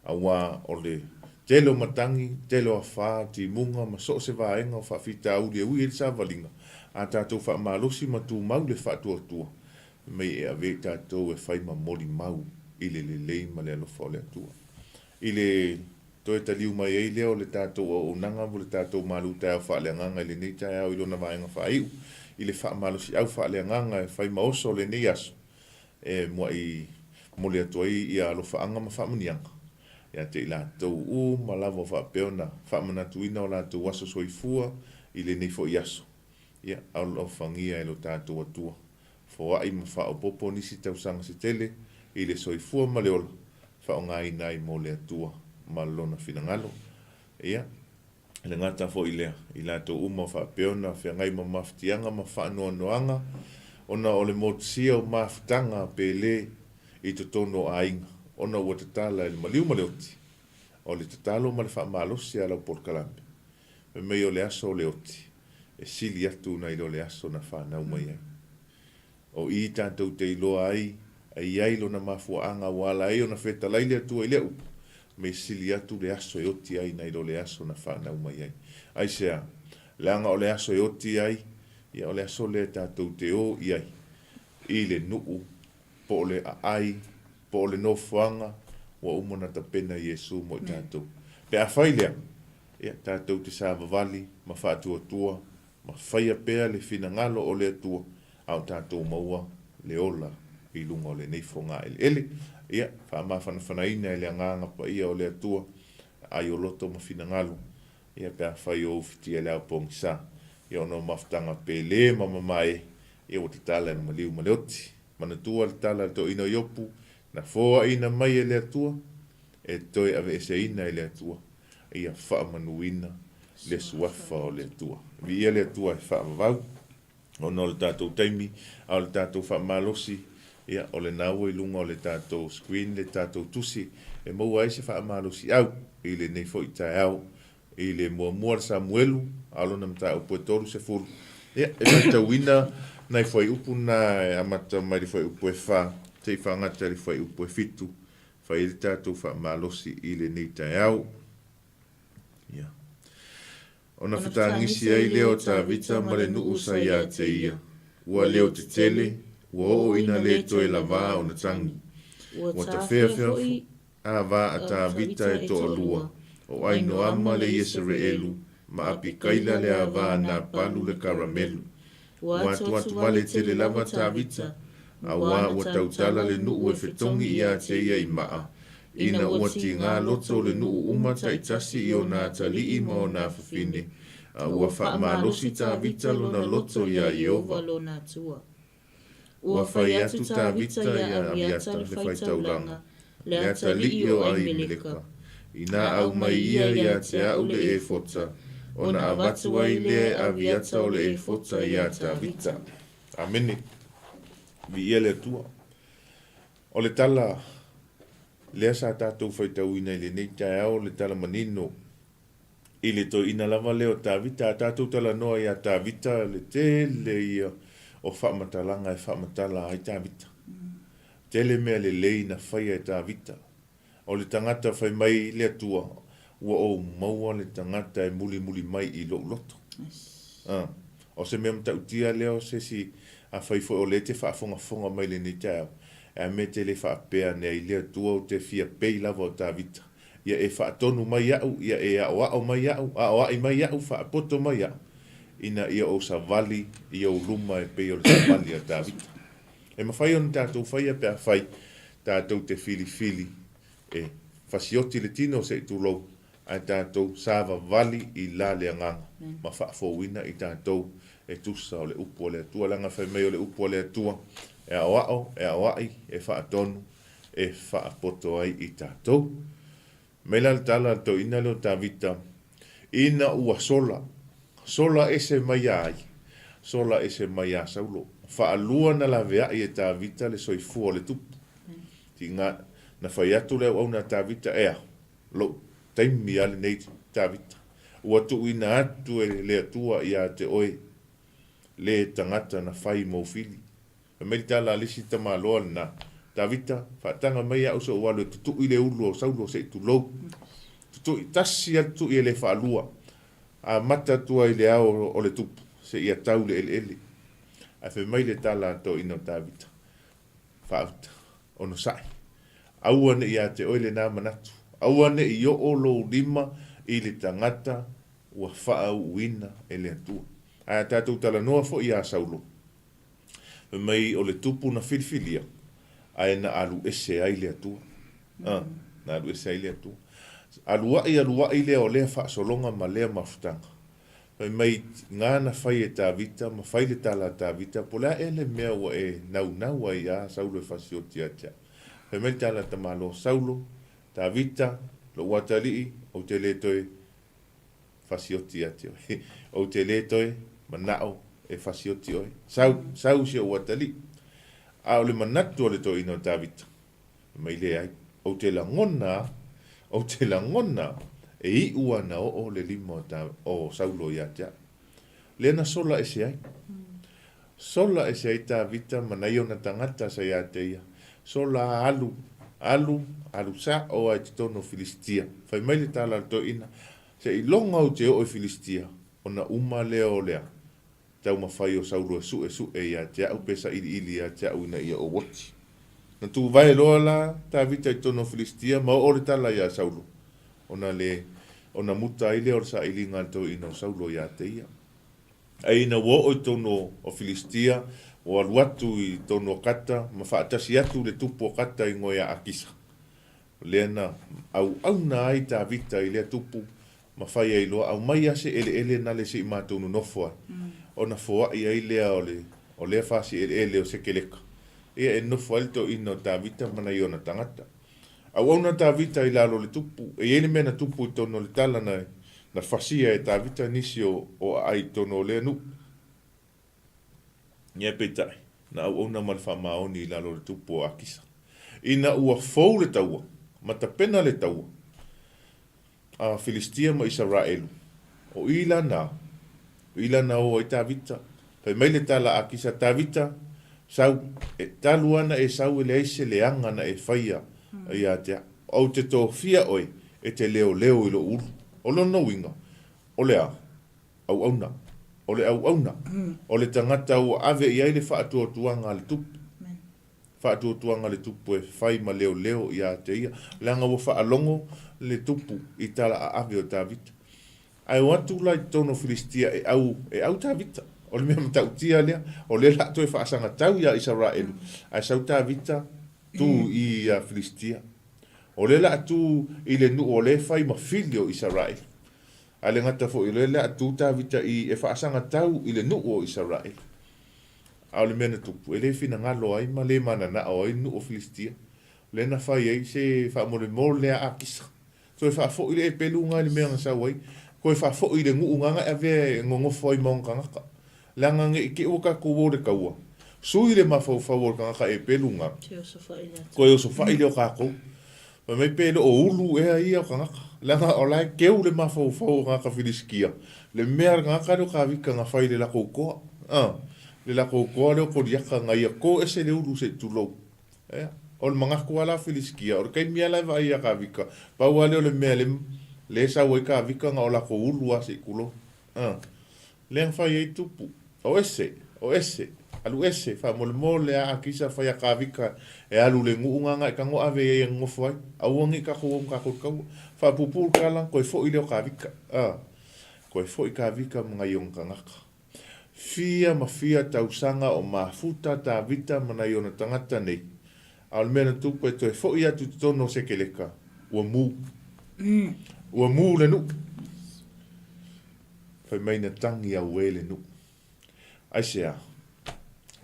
[SPEAKER 5] Aua o le tele o matagi, tele o afa, timuga ma so o se vaega o faafitauli e ui ai le savaliga, a tatou faamalosi ma tumau le faatuatua, mei e ave i tatou e fai ma molimau i le lelei ma le alofa o le Atua. I le toe taliu mai ai lea o le tatou auaunaga mo le tatou malu taeao faaleagaga i lenei taeao i lona vaega faaiu, i le faamalosiau faaleagaga e fai ma oso o lenei aso, e muaʻi momoli atu ai ia alofaaga ma faamanuiaga ia te i latou uma lava o faapea ona faamanatuina o latou aso soifua i lenei foi aso. Ia alofagia e lo tatou Atua, foai ma faaopoopo nisi tausaga se tele i le soifua ma le ola, faaaogaina ai mo le Atua ma Lona finagalo. Ia, E le gata foi i lea, i latou uma o faapea ona feagai ma mafatiaga ma faanoanoaga ona o le motusia o mafutaga pele i totonu o aiga, ona ua tatala e le maliu ma le oti. O le tatalo ma le faamalosi a lau polokalame, fai mai o le aso o le oti, e sili atu nai lo le aso na fanau mai ai. O i tatou te iloa ai e i ai lona mafuaaga ua ala ai ona fetalai le Atua i le upu, me sili atu le aso e oti ai nai lo le aso na fanau mai ai. Aisea? Leaga o le aso e oti ai, ia o le aso lea tatou te o i ai i le nuu, po o le aai, po o le nofoaga ua uma ona tapena Iesu mo i tatou. Pe afai lea, ia tatou te savavali ma faatuatua ma faia pea le finagalo o le Atua, a o tatou maua le ola i luga o lenei fogaeleele. Ia, faamafanafanaina e le Agaga Paia o le Atua, ai o loto ma finagalo, ia pe afai o ufitia i le ao pogisa, ia ona o mafutaga pele ma mamae, ia ua tatala e le maliu ma le oti. Manatua le tala a le toeaina o Iopu, na foaina mai e le Atua, e toe aveeseina e le Atua. ia faamanuina le Suafa o le Atua. Viia le Atua e faavavau ona o le tatou taimi, a o le tatou faamalosi, ia, o lena ua i luga o le tatou screen le tatou tusi e maua ai se faamalosiau i lenei foi taeao. I le muamua le Samuelu, a o lona mataupu e 30, ia, e matauina nai fuaiupu na e amata mai le fuaiupu e 4 seia faagata i le fuaiupu e 7, Fai ai le tatou faamalosi i lenei taeao. Ia. Ona fetagisi ai lea o Tavita ma le nuu sa ia te ia. Ua leo tetele, ua oo ina le toe lavā ona tagi. Ua tafeafea foi a vā a Tavita e toalua, o Ainoama le Iesereelu ma Apikaila le avā Napalu le Karamelu. Ua atuatu vale tele lava Tavita, auā ua tautala le nuu e fetogi iā te ia i maa, ina ua tigā loto le nuu uma taitasi i ona atalii ma ona afafine, a ua faamalosi Tavita lona loto iā Ieova. Ua fai atu Tavita iā Aviata le faitaulaga, le atalii o Aimeleka, Inā aumai ia iā te a'u le efota, ona avatu ai lea e Aviata o le efota iā Tavita. Amene. Viia le Atua. O le tala lea sa tatou faitauina i lenei taeao, o le tala manino i le toeaina lava lea o Tavita. A tatou talanoa iā Tavita, le tele ia o faamatalaga e faamatala ai Tavita. Tele mea lelei na faia e Tavita. O le tagata fai mai le Atua, Ua ou maua le tagata e mulimuli mai i lou loto. A, o se mea matautia lea o se isi, afai foi o lea e te faafogafoga mai i lenei taeao, e a mea e te le faapea ane ai le Atua ou te fia pei lava o Tavita, ia e faatonu mai iaʻu, ia e aoao mai iaʻu, aoaʻi mai iaʻu, faapoto mai iaʻu, ina ia ou savali i ou luma e pei o le savali a Tavita. E mafai ona tatou faia pe afai tatou te filifili e fasioti le tino se i tulou, ae tatou savavali i la le agaga ma faafouina i tatou e tusa o le upu a le Atua. Leaga fai mai o le upu a le Atua e aoao, e aoai, e faatonu, e faapoto ai i tatou. Mai la le tala a le toeaina lea o Tavita, Ina ua sola, sola ese mai ia ai, sola ese mai ia Saulo. Faalua na laveai e Tavita le soifua o le tupu. Tiga na fai atu le auauna a Tavita, Ea, lou taimi lava lenei Tavita, ua tuuina atu e le Atua ia te oe le tagata na fai mou fili. Fai mai le tala a le isi tamaloa lena, Tavita, faataga mai au se ou alu e tutui le ulu o Saulo se i tulou. Tutui, tasi lava le tutui e le faalua. Amata atu ai i le ao o le tupu seia tau le eleele. Ae fai mai le tala a toeaina o Tavita, Faauta, onosai. Aua ne i ia te oe lena manatu. Aua ne i oo lou lima i le tagata ua faauuina e le Atua. Ae a tatou talanoa foi iā Saulo, fai mai o le tupu na filifilia, ae na alu ese ai le Atua. A, na alu ese ai le Atua. Aluaʻi aluaʻi lea o lea faasologa ma lea mafutaga. Fai mai ngā na fai e Tavita ma fai le tala a Tavita, po o le a ea le mea ua e naunau ai iā Saulo e fasioti ia te au. Fai mai le tala a tamaloa Saulo, Tavita, lou atalii, ou te le toe fasioti ia te oe. Ou te le toe manao e fasioti oe. Sau, sau si ou atalii. A o le manatu o le toeaina o Tavita, fai mai, Leai, ou te lagona, ou te lagona e iu ana oo le lima o, ta, o Saulo ia te au. Lea na sola ese ai. Sola ese ai Tavita ma nai ona tagata sa ia te ia. Sola alu, alu, alu sa'o a i totonu o Filistia. Fai mai le tala a le toeaina, Seiloga ou te oo i Filistia, ona uma lea o le a taumafai o Saulo e suʻesuʻe ia te a'u pe saʻiliʻili ia te a'u ina ia ou oti. Na tuvae loa la Tavita i totonu o Filistia ma oo le tala iā Saulo, ona le, ona muta ai lea o le saʻiliga a le toeaina o Saulo ia te ia. Ae ina ua oo i totonu o Filistia, ua alu atu i totonu o Kata ma faatasi atu le tupu o Kata i ngoe a Akisa. O lea na auauna ai Tavita i lea tupu ma fai ai loa, Aumai a se eleele nale se i matou nonofo ai. Ona foai ai lea o le o lea fasi eleele o Sekeleka, ia e nofo ai le toeaina o Tavita ma nai ona tagata. Auauna Tavita i lalo o le tupu, e i ai le mea na tupu i totonu o le tala na na fasia e Tavita nisi o o aai i totonu o lea nuu. Ia peitai, na auauna ma le faamaoni i lalo o le tupu o Akisa. Ina ua fou le taua, ma tapena le taua a Filistia ma Isaraelu, o i la na, o i la na o ai Tavita. Fai mai le tala a Akisa, Tavita, sau, e talu ana e sau e leai se leaga na e faia ia te au. Ou te tofia oe e te leoleo i lou ulu. O lona uiga, o le a? Auauna. O le auauna, o le tagata ua ave i ai le faatuatuaga a le Tupu. Faatuatuaga a le Tupu e fai ma leoleo ia te ia, leaga ua faalogo le Tupu i tala aave o Tavita. Ae o atu la i totonu o Filistia e au, e au Tavita. O le mea matautia lea, o lea la toe faasagatau ia Isaraelu, ae sau Tavita tu i ia Filistia. O lea la tu i le nuu o lea e fai ma fili o Isaraelu. A le gata foi o lea le a tu Tavita i e faasagatau i le nuu o Isaraelu. A o le mea na tupu, e le finagalo ai ma le mananao ai le nuu o Filistia. O lea na fai ai se faamolemole a Akisa. Toe faafoi le epelu nga i le mea na sau ai, toe faafoi i le nuu nga na e avea e nonofo ai ma ona tagata. Leaga ne i te i ua tatou o i le taua, sui le mafaufau o le tagata epelu nga, toe osofai lea o tatou. Fai mai pe le o ulu ea ia o tagata, leaga o la e keu le mafaufau o tagata Filisitia, le mea a le tagata lea o Tavita na fai i le latou toa, a, le latou toa lea o Koliata na ia to ese le ulu se i tulou. Ea, o le manatu lava la o Filisitia, o le taimi lava la e vaai ia Tavita, pau lava lea o le mea lea e sau ai Tavita na o latou ulu lava se i tulou. A. Lea na fai ai tupu. O ese, o ese, alu ese, faamolemole a Akisa fai a Kavika e alu le nuu nga e tago ave iai e nonofo ai. Aua nei tatou o ma tatou taua. Faapuupuu le tala, toe foi lea o Kavika. A, toe foi Kavika ma nai ona tagata. Fia ma fia tausaga o mafuta Tavita ma nai ona tagata nei. A o le mea na tupu e toe foi atu i totonu o Sekeleka, ua mu. Ua mu le nuu. Fai mai na tangi auē le nuu. Aisea?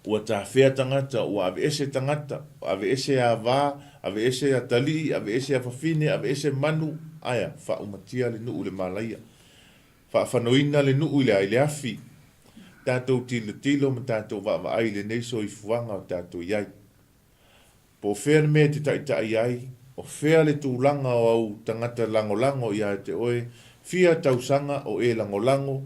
[SPEAKER 5] Ua tafea tagata, ua aveese tagata, ua aveese avā, aveese atalii, aveese afafine, aveese manu, aea, faaumatia le nuu i le malaia. Faafanoina le nuu i le a? I le afi. Tatou tilotilo ma tatou vaavaai i lenei soifuaga o tatou i ai. Po o fea le mea e te taitai ai, o fea le tulaga o au tagata lagolago ia te oe, fia tausaga o e lagolago,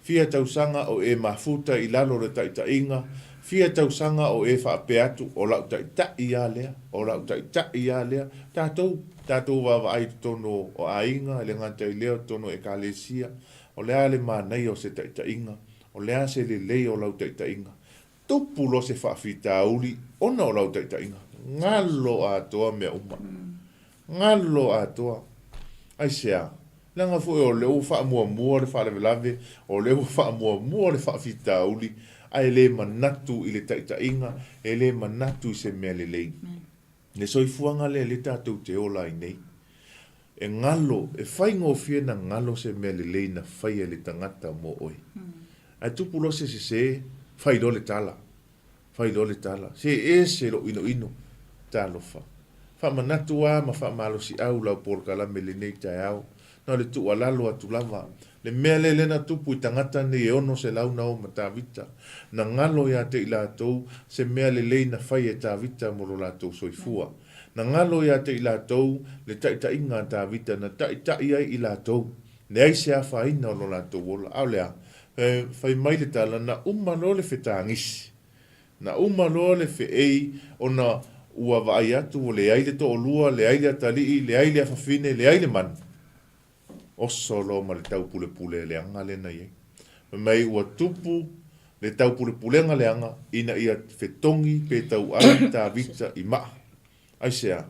[SPEAKER 5] fia tausaga o e mafuta i lalo o le taitaiga, fia tausaga o e faapea atu, o lau taitai a lea, o lau taitai a lea. Tatou, tatou vaavaai i totonu o aiga, e le gata i lea o totonu o ekalesia, o le a le manaia o se taitaiga, o le a se lelei o lau taitaiga. Tupu loa se faafitauli ona o lau taitaiga. Galo atoa mea uma. Galo atoa. Aisea? Leaga foi o lea ua faamuamua le faalavelave, o lea ua faamuamua le faafitauli, ae le manatu i le taitaiga, e le manatu i se mea lelei. Le soifuaga lea lea tatou te ola ai nei, e galo, e faigofie na galo se mea lelei na faia e le tagata mo oe. Ae tupu loa se sese, fai loa le tala, fai loa le tala, se ese lou inoino, talofa. Faamanatu a ma faamalosiau lau polokalame i lenei taeao, na o le tuualalo atu lava. Le mea lea lea na tupu i tagata nei e 600 na o ma Tavita, na galo ia te i latou se mea lelei na fai e Tavita mo lo latou soifua. Na galo ia te i latou le taitaiga a Tavita na taitai ai i latou, leai se afaina o lo latou ola. A o le a? Fai mai le tala, na uma loa le fetagisi. Na uma loa le feei ona ua vaai atu ua leai le toalua, leai le atalii, leai le afafine, leai le manu. Oso loa ma le taupulepule leaga lea na i ai. Fai mai ua tupu le taupulepulega leaga ina ia fetogi pe tauai Tavita i maa. Aisea?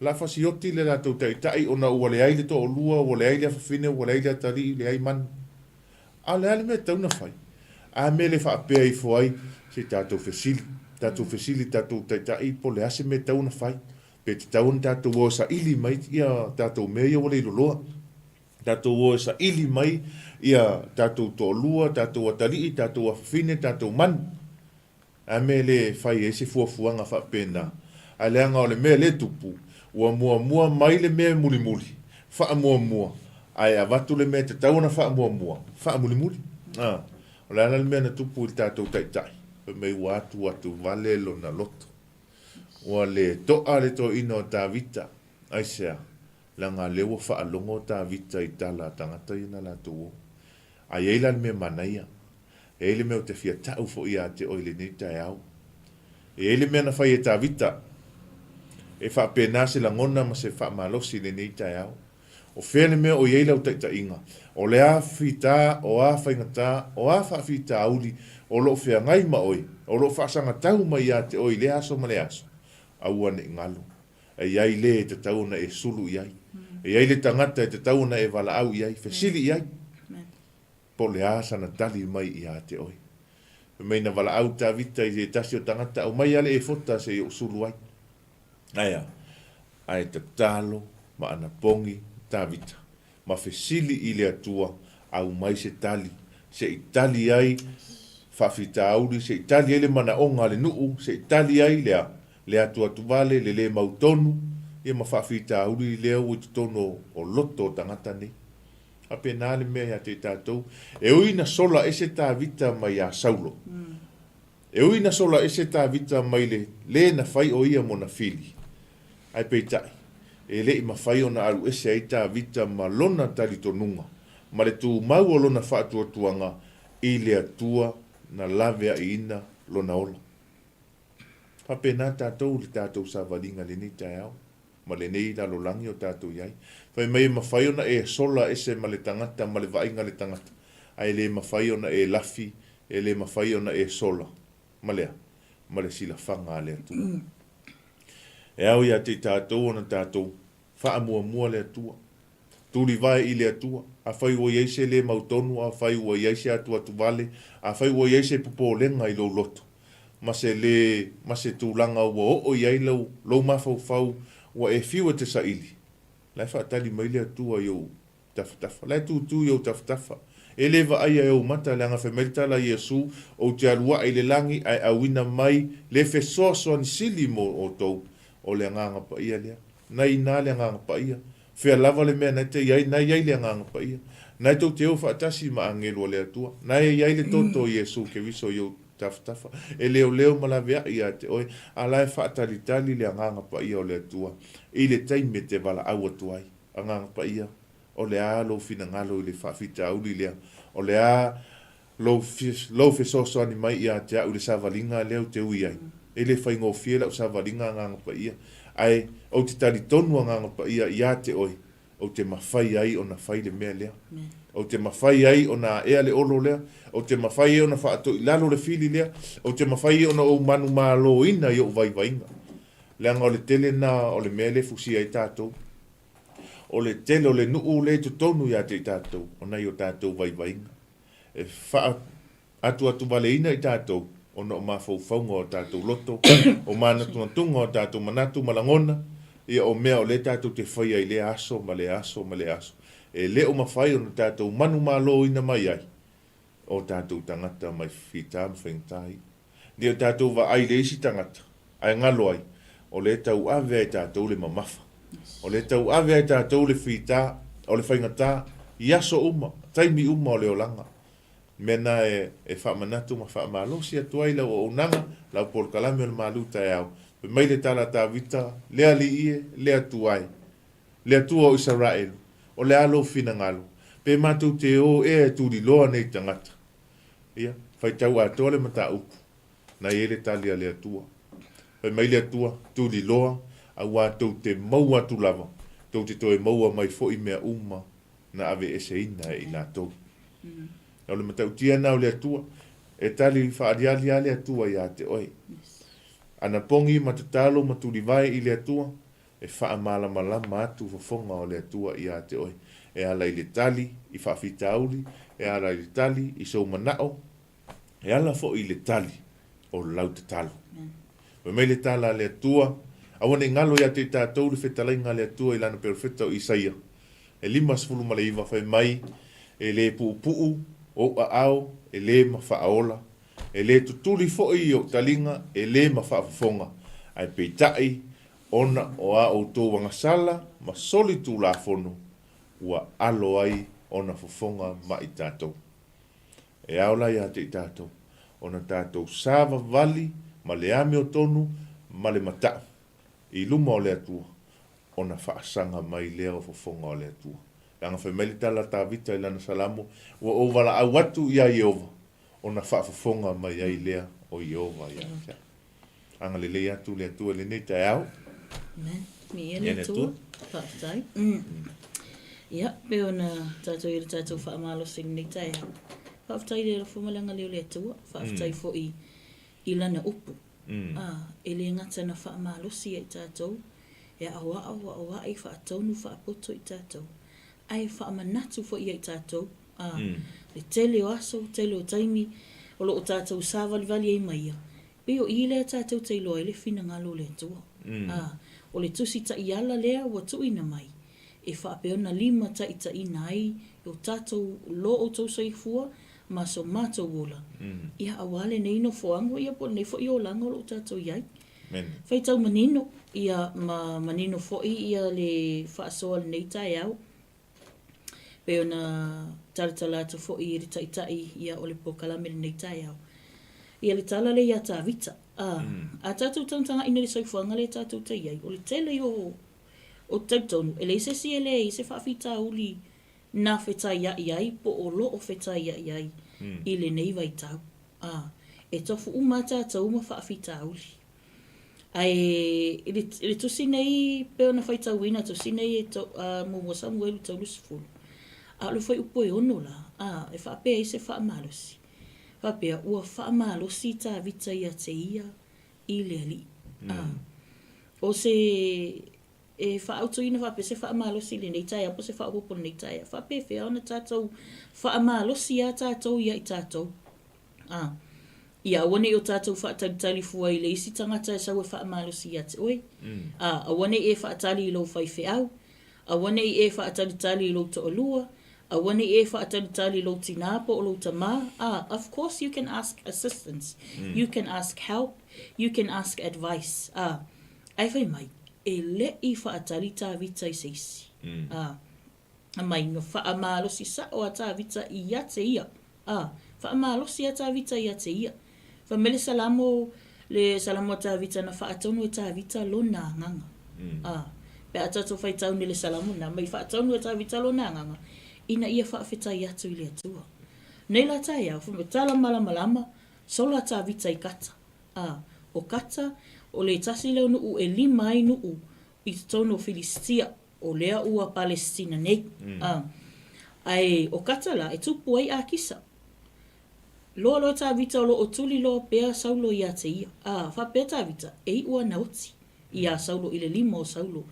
[SPEAKER 5] La fasioti le latou taitai ona ua leai le toalua, ua leai le afafine, ua leai le atalii, leai manu. A o le a le mea e tatau ona fai? A mea le faapea ifo ai, se i tatou fesili, tatou fesili i tatou taitai po o le a se mea e tatau ona fai. Pe tatau ona tatou o e saili mai ia tatou mea ia ua leiloloa. Tatou o e saili mai ia tatou toalua, tatou atalii, tatou afafine, tatou manu. A mea le fai ai se fuafuaga faapena, ae leaga o le mea lea e tupu, ua muamua mai le mea e mulimuli, faamuamua, ae avatu le mea e tatau ona faamuamua, faamulimuli. A, o le a la le mea na tupu i le tatou Taitai? Fai mai ua atuatuvale lona loto. Ua le to'a le toeaina o Tavita. Aisea? Leaga lea ua faalogo Tavita i tala a tagata ia na latou o. A i ai la le mea manaia, e i ai le mea ou te fia ta'u foi ia te oe i lenei taeao. E i ai le mea na fai e Tavita, e faapena se lagona ma se faamalosi i lenei taeao. O fea le mea o i ai lau taitaiga? O le a fita, o a faigata, o a faafitauli o lo o feagai ma oe, o lo o faasagatau mai ia te oe i lea aso ma lea aso? Aua ne i galo. E i ai le e tatau ona e sulu i ai. E i ai le tagata e tatau ona e valaau i ai, fesili i ai, po o le a sana tali mai ia te oe. Fai mai na valaau Tavita i se tasi o tagata, aumai lava le efota se i ou sulu ai. Ae a? Ae tatalo ma anapogi Tavita, ma fesili i le Atua, aumai se tali, se i tali ai faafitauli, se i tali ai le manaoga a le nuu, se i tali ai le a? Le atuatuvale, le le mautonu, ia ma faafitauli lea ua i totonu o loto o tagata nei. Faapena le mea ia te i tatou. E ui ina sola ese Tavita mai ia Saulo. E ui ina sola ese Tavita mai le le na fai o ia mona fili. Ae peitai, e le i mafai ona alu ese ai Tavita ma lona talitonuga, ma le tumau o lona faatuatuaga i le Atua na laveaiina lona ola. Faapena tatou i le tatou savaliga i lenei taeao, ma lenei lalolagi o tatou i ai. Fai mai e mafai ona e sola ese ma le tagata ma le vaaiga a le tagata, ae le mafai ona e lafi, e le mafai ona e sola ma le a? Ma le silafaga a le Atua. E ao ia te i tatou ona tatou faamuamua le Atua. Tulivae i le Atua. Afai ua i ai se le mautonu, afai ua i ai se atuatuvale, afai ua i ai se popolega i lou loto, ma se le, ma se tulaga ua oo i ai lou, lou mafaufau ua e fiu e te saili, la e faatali mai le Atua i ou tafatafa. La e tutu i ou tafatafa. E le vaaia e ou mata, leaga fai mai le tala a Iesu, Ou te alu ae i le lagi, ae auina mai le fesoasoani sili mo outou. O le Agaga Paia lea. Na i ina le Agaga Paia. Fea lava le mea na te i ai, na i ai le Agaga Paia. Na e tou te o faatasi ma agelu a le Atua. Na e i ai le toto o Iesu Keriso i ou tafatafa, e leoleo ma laveai ia te oe, a la e faatalitali le Agaga Paia o le Atua i le taimi e te valaau atu ai. Agaga Paia, o le a lou finagalo i le faafitauli lea? O le a lou, lou fesoasoani mai ia te au i le savaliga lea ou te ui ai? E le faigofie lau savaliga, Agaga Paia, ae ou te talitonu, Agaga Paia, ia te oe, Ou te mafai ai ona fai le mea lea. Ou te mafai ai ona aea le olo lea. Ou te mafai ai ona faatoilalo le fili lea. Ou te mafai ai ona ou manumaloina i ou vaivaiga. Leaga o le tele lena o le mea lea e fusia ai tatou. O le tele o le nuu lea i totonu ia te i tatou, o nai o tatou vaivaiga. E faa. Atuatuvaleina i tatou ona o mafaufauga o tatou loto, o manatunatuga o tatou manatu ma lagona, ia o mea o lea tatou te faia i lea aso ma lea aso ma lea aso, e le o mafai ona tatou manumaloina mai ai o tatou tagata mai fita ma faigata ia. Ne o tatou vaai i le isi tagata ae galo ai, o lea e tauave lava e tatou le mamafa, o lea e tauave lava e tatou le fita, o le faigata i aso uma, taimi uma o le olaga. Mea na e faamanatu ma faamalosi atu ai lau auaunaga, lau polokalame o le malu taeao. Fai mai le tala a Tavita, Le Alii e, le Atua e, le Atua o Isaraelu, o le a lou finagalo? Pe matou te o ea e tuliloa nei tagata? Ia, faitau atoa le mataupu, na i ai le tali a le Atua. Fai mai le Atua, Tuliloa, auā tou te maua atu lava, tou te toe maua mai foi mea uma na aveeseina e i latou. O le matautia lena o le Atua, e tali faaaliali lava le Atua ia te oe. Ana pogi ma tatalo ma tulivae i le Atua, e faamalamalama atu fofoga o le Atua ia te oe, e ala i le tali i faafitauli, e ala i le tali i sou manao, E ala foi i le tali o lau tatalo. Fai mai le tala a le Atua, Aua ne i galo ia te i tatou le fetalaiga a le Atua i lana perofeta o Isaia, e 59, fai mai, E le puupuu ou aao, e le ma faaola, e le tutuli foi ou taliga, e le ma faafofoga, ae peitai, ona o a outou agasala ma soli tulafono, ua alo ai ona fofoga ma i tatou. E ao la ia te i tatou ona tatou savavali ma le amiotonu ma le mata'u i luma o le Atua, ona faasaga mai lea o fofoga o le Atua. Leaga fai mai le tala a Tavita i lana Salamo, Ua ou valaau atu iā Ieova, ona faafofoga mai ai lea o Ieova ia te au. Agalelei atu le Atua i lenei taeao.
[SPEAKER 6] Amen. Miia le Atua. Faafetai. Mm. Ia, pei ona tatou i le tatou faamalosi i lenei taeao. Faafetai i le alofa ma le agalelei o le Atua. Faafetai mm. foi i lana upu. Mm. Ah, e le gata na faamalosi ia i tatou, e aoao, aoai, faatonu, faapoto i tatou. Ae faamanatu foi ia i tatou, ah, mm. le tele o aso, tele o taimi, o lo o tatou sāvalivali ai ma ia, Pei o i lea tatou te iloa ai le finagalo o le Atua. Ā, o le Tusi Taiala lea ua tuuina mai, e faapea ona limataitaiina ai o tatou lo outou soifua ma so matou ola, ia auā lenei nofoaga ia po o lenei foi olaga o lo o tatou i ai. Faitau manino, ia ma manino foi ia le faasoa o lenei taeao. Pei ona talatala atu foi i le Taitai ia o le polokalame i lenei taeao. Ia le tala lea ia Tavita, a, a tatou tagatagaina i le soifuaga lea tatou te i ai, o le tele ia o, ou te talitonu, e leai se isi e leai se faafitauli na fetaiai ai po o lo o fetaiai ai i lenei vaitau. A, e tofu uma lava tatou ma faafitauli. Ae i le, i le tusi nei pei ona faitauina, tusi nei e to, a, muamua Samuelu 30, a o le fuaiupu e ono la, a, e faapea ai se faamalosi. Faapea, ua faamalosi Tavita ia te ia i le Alii. A, o se, e faaautuina faapea se faamalosi i lenei taeao po o se faaopoopo i lenei taeao, faapefea ona tatou faamalosi iā tatou ia i tatou. Ā, ia aua ne i o tatou faatalitali fua i le isi tagata e sau e faamalosi ia te oe. Ā, aua ne i e faatali i lou faifeau, aua ne i e faatalitali i lou toalua, aua ne i e faatalitali i lou tinā po o lou tamā, ā, of course you can ask assistance, you can ask help, you can ask advice, ā, ae fai mai, e le i faatali Tavita i se isi. Ā. Mai na faamalosi sa'o a Tavita ia te ia, a, faamalosi a Tavita ia te ia. Fai mai le Salamo, le Salamo a Tavita na faatonu e Tavita lona agaga. A, pe a tatou faitau nei le Salamo lena, mai faatonu e Tavita lona agaga, ina ia faafetai atu i le Atua. Nei la taeao, fai mai, tala malamalama, sola Tavita i Kata. A, o Kata, o le tasi lea o nuu e lima ai nuu i totonu o Filisitia. O lea ua Palesitina nei. A, ae o Kata la, e tupu ai Akisa. Loa loa Tavita o lo o tuli loa pea Saulo ia te ia. A, faapea Tavita, e iʻu ana oti iā Saulo i le lima o Saulo.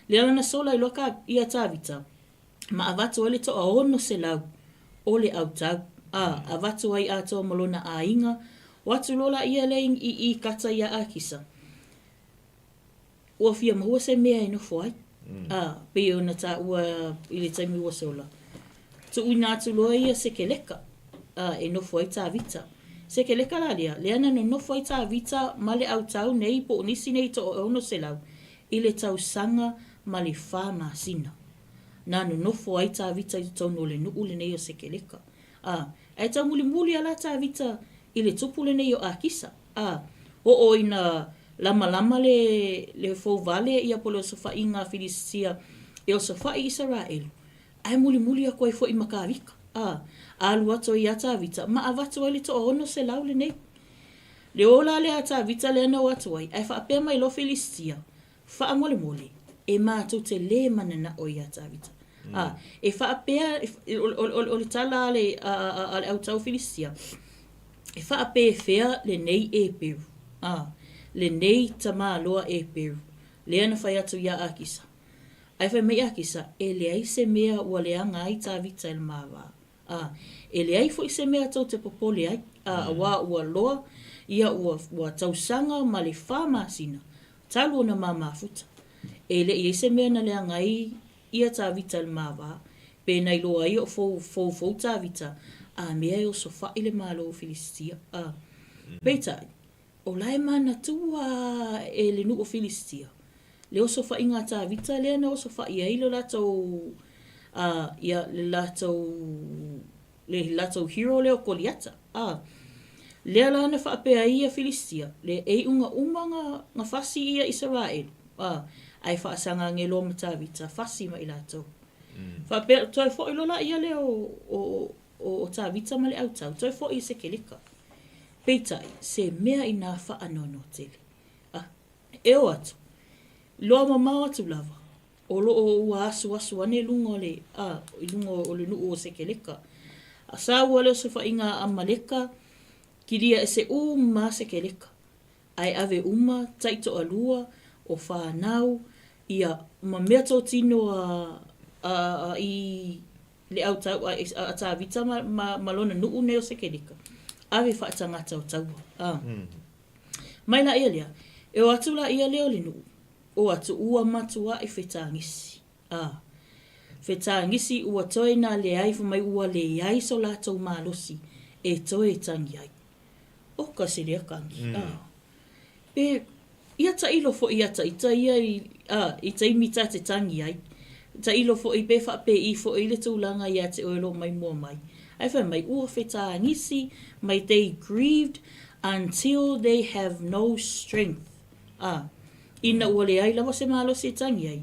[SPEAKER 6] Lea lana sola i loa ka, ia Tavita, ma avatu ai le toa 600 o le autau. A, avatu ai atoa ma lona aiga, o atu loa la ia lea i, i Kata iā Akisa. Ua fia maua se mea e nofo ai. A, pei ona taua i le taimi ua sola, tuuina atu loa ia Sekeleka, a, e nofo ai Tavita. Sekeleka la lea, lea na nonofo ai Tavita ma le autau nei po o nisi nei toa 600 i le tausaga ma le fa masina. Na nonofo ai Tavita i totonu o le nuu lenei o Sekeleka. A, ae taumulimuli a la Tavita i le tupu lenei o Akisa. A, oo ina lamalama le, le fouvale ia po o le osofaiga a Filisitia e osofai Isaraelu, ae mulimuli aku ai foi ma Tavita. A, alu atu ai ia Tavita, ma avatu ai le toa 600 lenei. Le ola lea a Tavita lea na o atu ai, ae faapea mai loa Filisitia, Faamolemole, e matou te lē mananao iā Tavita. A, e faapea, o, o, o, o le tala a le, a, a, a le autau Filisitia, e faapefea lenei Eperu, a, lenei tamāloa Eperu, lea na fai atu iā Akisa. Ae fai mai Akisa, e leai se mea ua leaga ai Tavita e le māvā. A, e leai foi se mea tou te popole ai, a, auā ua loa ia ua, ua tausaga ma le fa masina, talu ona ma mafuta. E le i ai se mea na leaga ai ia Tavita i le māvā, pe na iloa ai o fou, foufou Tavita, a mea e osofaʻi le Malo o Filisitia. A, peitai, O la e manatua e le nuu o Filisitia le osofaiga a Tavita lea na osofaʻi ai le latou a ia le latou le latou hero lea o Koliata a lea la na faapea ai ia Filisitia le e iuga uma nga nga fasi ia Isaraelu a ae faasaga age loa ma Tavita fasi ma i latou. Faapea toe foi loa la ia lea o o o Tavita ma le autau toe foi i Sekeleka. Peitai, se mea inā faanoanoa tele. A, e o atu, loa mamao atu lava, o lo o ua asuasu ane luga o le, a, i luga o le nuu o Sekeleka. A saua le osofaiga a Amaleka, kilia ese uma Sekeleka, ae ave uma taitoalua o whanau, ia, ma mea tōtino a, a, a, i, Le au tau a a Tavita ma, ma, ma lona nuu nei o Sekeleka, ave faatagata o taua. A. Mai la ia lea, e o atu la ia lea o le nuu, o atu ua matuaʻi fetagisi. A. Fetagisi ua toe na leai fai mai ua leai so latou malosi e toe tangi ai. Oka se lea kagi. A. Pe, ia taʻilo foʻi iā taʻita ia i, a, i taimi ta te tangi ai. Taʻilo foʻi pe faapēʻī foʻi le tulaga iā te oe lo mai mua mai. Ae fai mai, ua fetāgisi mai they grieved until they have no strength. A, ina ua leai lava se malosi e tangi ai,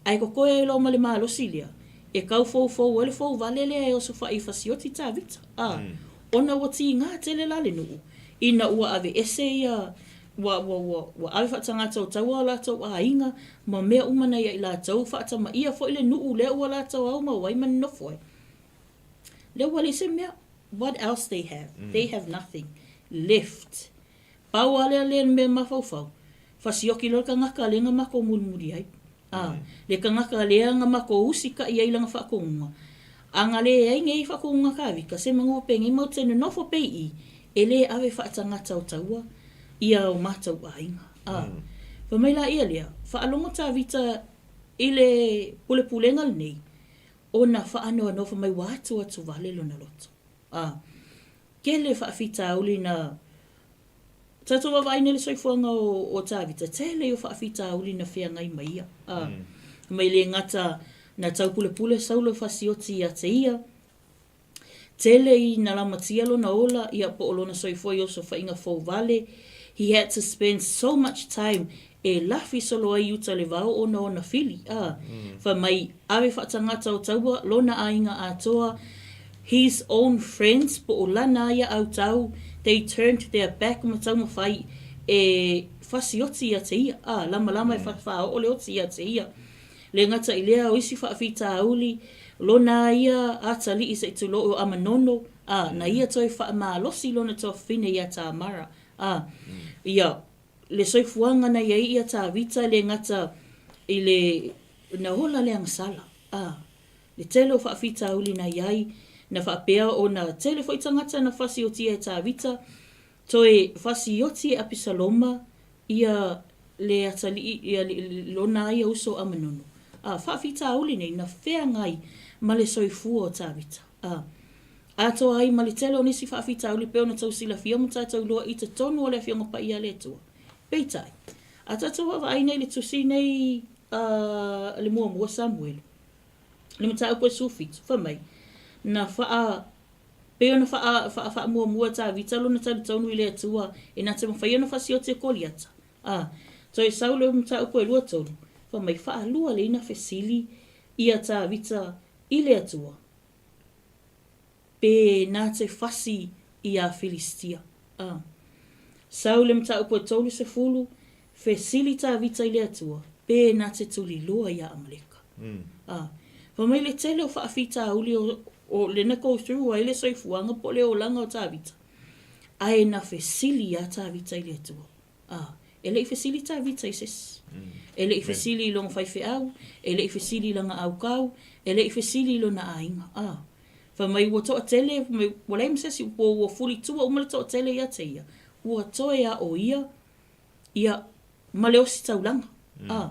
[SPEAKER 6] Ae kokoe ai loa ma le malosi lea, e kau foufou ai le fouvale lea e osofaʻi i Fasioti Tavita, a, ona ua tīgā tele la le nuu, ina ua aveese ia, ua, ua, ua, ua ave faatagata o taua o latou aiga, ma mea uma na ia i latou, faatamaia foi le nuu lea ua latou aumau ai ma nonofo ai. Lea ua leai se mea, what else they have? They have nothing left. Pau a lea le mea mafaufau, Fasioki loa le kangaka lea nga makou mulimuli ai, a, le kangaka lea nga makou usikaʻi ai lana faakoguga, a nga leai ngei faakoguga Tavita, se manu penei mau te nonofo pei i, e le ave faatagata o taua ia o matou aiga. A, fai mai la ia lea, faalogo Tavita i le pulepulega lenei, ona faanoanoa fai mai ua atuatu vale lona loto. A, kele faafitauli na Tatou vaavaai nei i le soifuaga o Tavita, tele ia o faafitauli na feagai ma ia. Mai le gata Na taupulepule Saulo e fasioti ia te ia, Tele i na lamatia lona ola ia po o lona soifua i osofaiga fou vale, he had to spend so much time e lafi solo ai i uta le vao ona ona fili, a, fai mai ave faatagata o taua lona aiga atoa, his own friends po o lana aia autau, they turned their back ma taumafai e fasioti ia te ia, a, lamalama e faaoo le oti ia te ia. Le gata i lea, o isi faafitauli, lona a ia atalii se i tulou o Amanono, a, na ia toe faamalosi lona tuafafine ia Tamara, a, ia, le soifuaga na i ai ia Tavita le gata i le, na ola le agasala, a, le tele o faafitauli na i ai, na faapea ona tele foi tagata na fasiotia e Tavita, toe fasioti e Apisaloma ia le atalii, ia lona ai uso Amanono, a, faafitauli nei na feagai ma le soifua o Tavita, a, atoa ai ma le tele o nisi faafitauli pei ona tou silafia ma tatou iloa i totonu o le Afioga Paia a le Atua. Peitai, a tatou vaavaai nei i le tusi nei a le muamua Samuelu, le mataupu e 17, fai mai, na faa Pei ona faa, faa, faamuamua e Tavita lona talitonu i le Atua e na te mafai ona fasioti e Koliata. A, toe sau le mataupu e 23, fai mai, faalua lei na fesili ia Tavita i le Atua, pe na te fasi ia Filistia. A, sau le mataupu e 30, Fesili Tavita i le Atua, pe na te tuliloa ia Amaleka. A, fai mai le tele o faafitauli o, o le na go through ai le soifuaga po o le olaga o Tavita, ae na fesili ia Tavita i le Atua. A, e le i fesili Tavita i se isi. E le i fesili i lona faifeau, e le i fesili i lana aukau, e le i fesili i lona aiga. A, fai mai ua toatele, fai mai ua leai ma se isi, ua, ua fulitua uma le toatele ia te ia, ua toe a o ia Ia, ma le ositaulaga, a,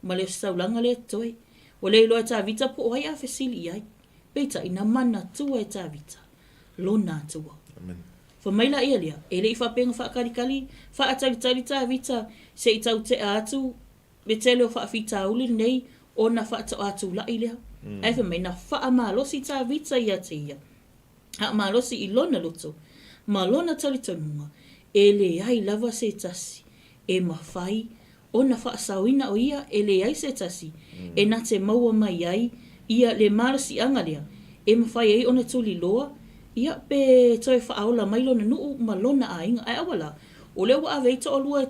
[SPEAKER 6] ma le ositaulaga lea totoe. Ua le iloa e Tavita po o ai a fesili i ai. Peitai, na manatua e Tavita lona Atua.
[SPEAKER 5] Amen.
[SPEAKER 6] Fai mai la ia lea, e le i faapea na faakalikali, faatalitali Tavita se i tautea atu le tele o faafitauli lenei ona faatoa tulai lea. Ae fai mai, na faamalosi Tavita ia te ia. a malosi i lona loto ma lona talitonuga, e leai lava se tasi e mafai ona faasaoina o ia, e leai se tasi e na te maua mai ai ia le malosiaga lea e mafai ai ona tuliloa ia pe toe faaola mai lona nuu ma lona aiga. Ae aua la, o lea ua ave ai toalua e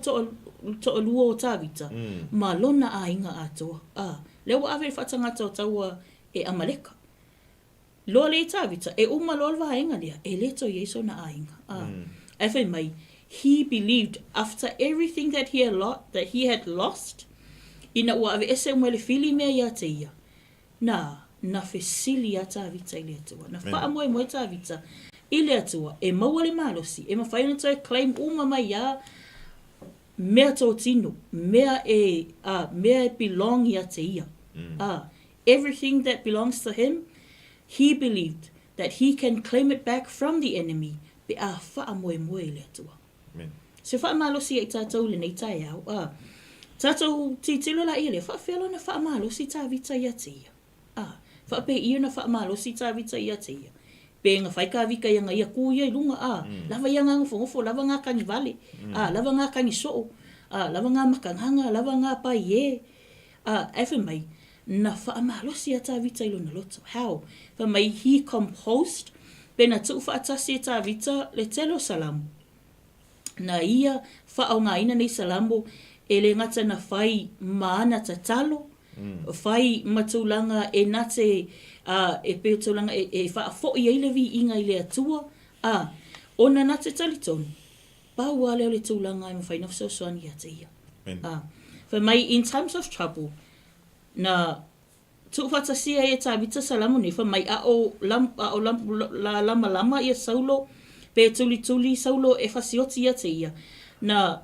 [SPEAKER 6] toalua o Tavita ma lona aiga atoa, a, lea ua ave i le faatagata o taua e Amaleka. Loa lea i Tavita, e uma loa le vaega lea, e le toe i ai sona aiga. A. Ae fai mai, he believed after everything that he that he had lost, ina ua aveese uma e le fili mea ia te ia, na, na fesili a Tavita i le Atua. Na faamoemoe Tavita i le Atua e maua le malosi, e mafai ona toe claim uma mai ia mea tōtino, mea e, a, mea e belong ia te ia. A. Everything that belongs to him, he believed that he can claim it back from the enemy pe a faamoemoe i le Atua.
[SPEAKER 5] Amen.
[SPEAKER 6] Se faamalosi ia i tatou i lenei taeao, a tatou tilotilo laia lea, faapefea la ona faamalosi Tavita ia te ia? A, faapei ona faamalosi Tavita ia te ia? Pe na fai Kavika ia na ia ku ia i luga, a, lava ia nga nofonofo, lava nga kanivale, a, lava nga kanisoo, a, lava nga makagaga, lava nga paie, A, ae fai mai, na faamalosi a Tavita i lona loto. How? Fai mai, he composed, pe na tuufaatasi e Tavita le tele o Salamo. Na ia faaaogaina nei Salamo e le gata na fai ma ana tatalo, fai ma tulaga e na te, a, e pei o tulaga e, e faafoi ai le viiga i le Atua, a, ona na te talitonu, Pau lava lea o le tulaga e mafai ona fesoasoani ia te ia. Ā, fai mai, in times of trouble, na tuufaatasia ai e Tavita Salamo nei, fai mai, a o, a o la lamalama ia Saulo, pe tulituli Saulo e fasioti ia te ia, na,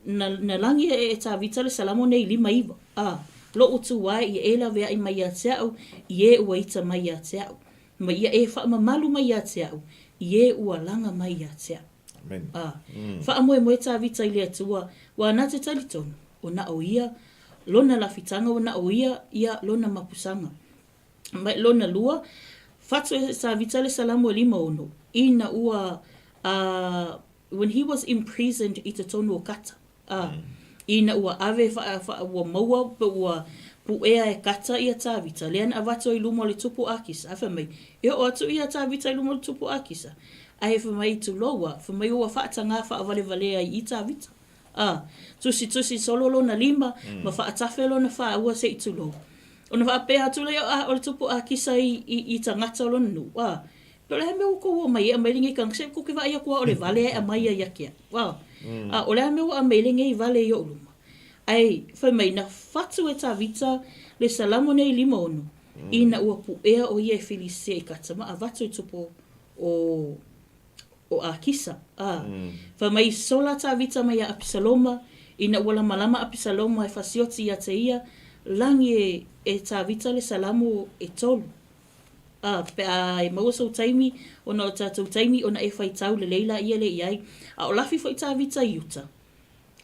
[SPEAKER 6] na, na lagi e Tavita le Salamo nei 59, ā, loʻu tu ae ia e laweaʻi mai ia te aʻu, i e ua ita mai ia te aʻu. Ma ia e faamamalu mai ia te aʻu, i e ua laga mai ia te aʻu.
[SPEAKER 5] Amen.
[SPEAKER 6] A, faamoemoe Tavita i le Atua, ua na te talitonu, o na o ia, lona lafitaga ua na o ia ia lona mapusaga. Ma lona lua, fatu e Tavita le Salamo e 56, ina ua a when he was imprisoned i totonu o Kata, a ina ua ave fa, fa, ua maua pe ua puʻea e Kata ia Tavita, lea na avatu ai i luma o le tupu o Akisa, ae fai mai, e oo atu ia Tavita i luma o le tupu o Akisa, ae fai mai, tulou a, fai mai ua faatagā faavalevalea ai i Tavita. A, tusitusi solo lona lima, ma faatafe lona fāua se i tulou. Ona faapea atu lea, A, o le tupu Akisa i, i, i tagata o lona nuu, a, pe o le a mea ua kou omai ai e aumai lenei tagata, se kou te vaai atu lava o le vale ae aumai ai ia te au, a, a, o le a mea ua aumai ai lenei vale i ou luma? Ae fai mai, na fatu e Tavita le Salamo nei 56, ina ua puʻea ʻo ia e Filistia i Kata ma avatu i tupu o, o Akisa, a, fai mai sola Tavita mai iā Apisaloma, ina ua lamalama Apisaloma e fasioti ia te ia, lagi e, e Tavita le Salamo e tolu. A, pe a e maua sou taimi, ona o tatou taimi ona e faitau lelei laia lea i ai. A o lafi foi Tavita i uta,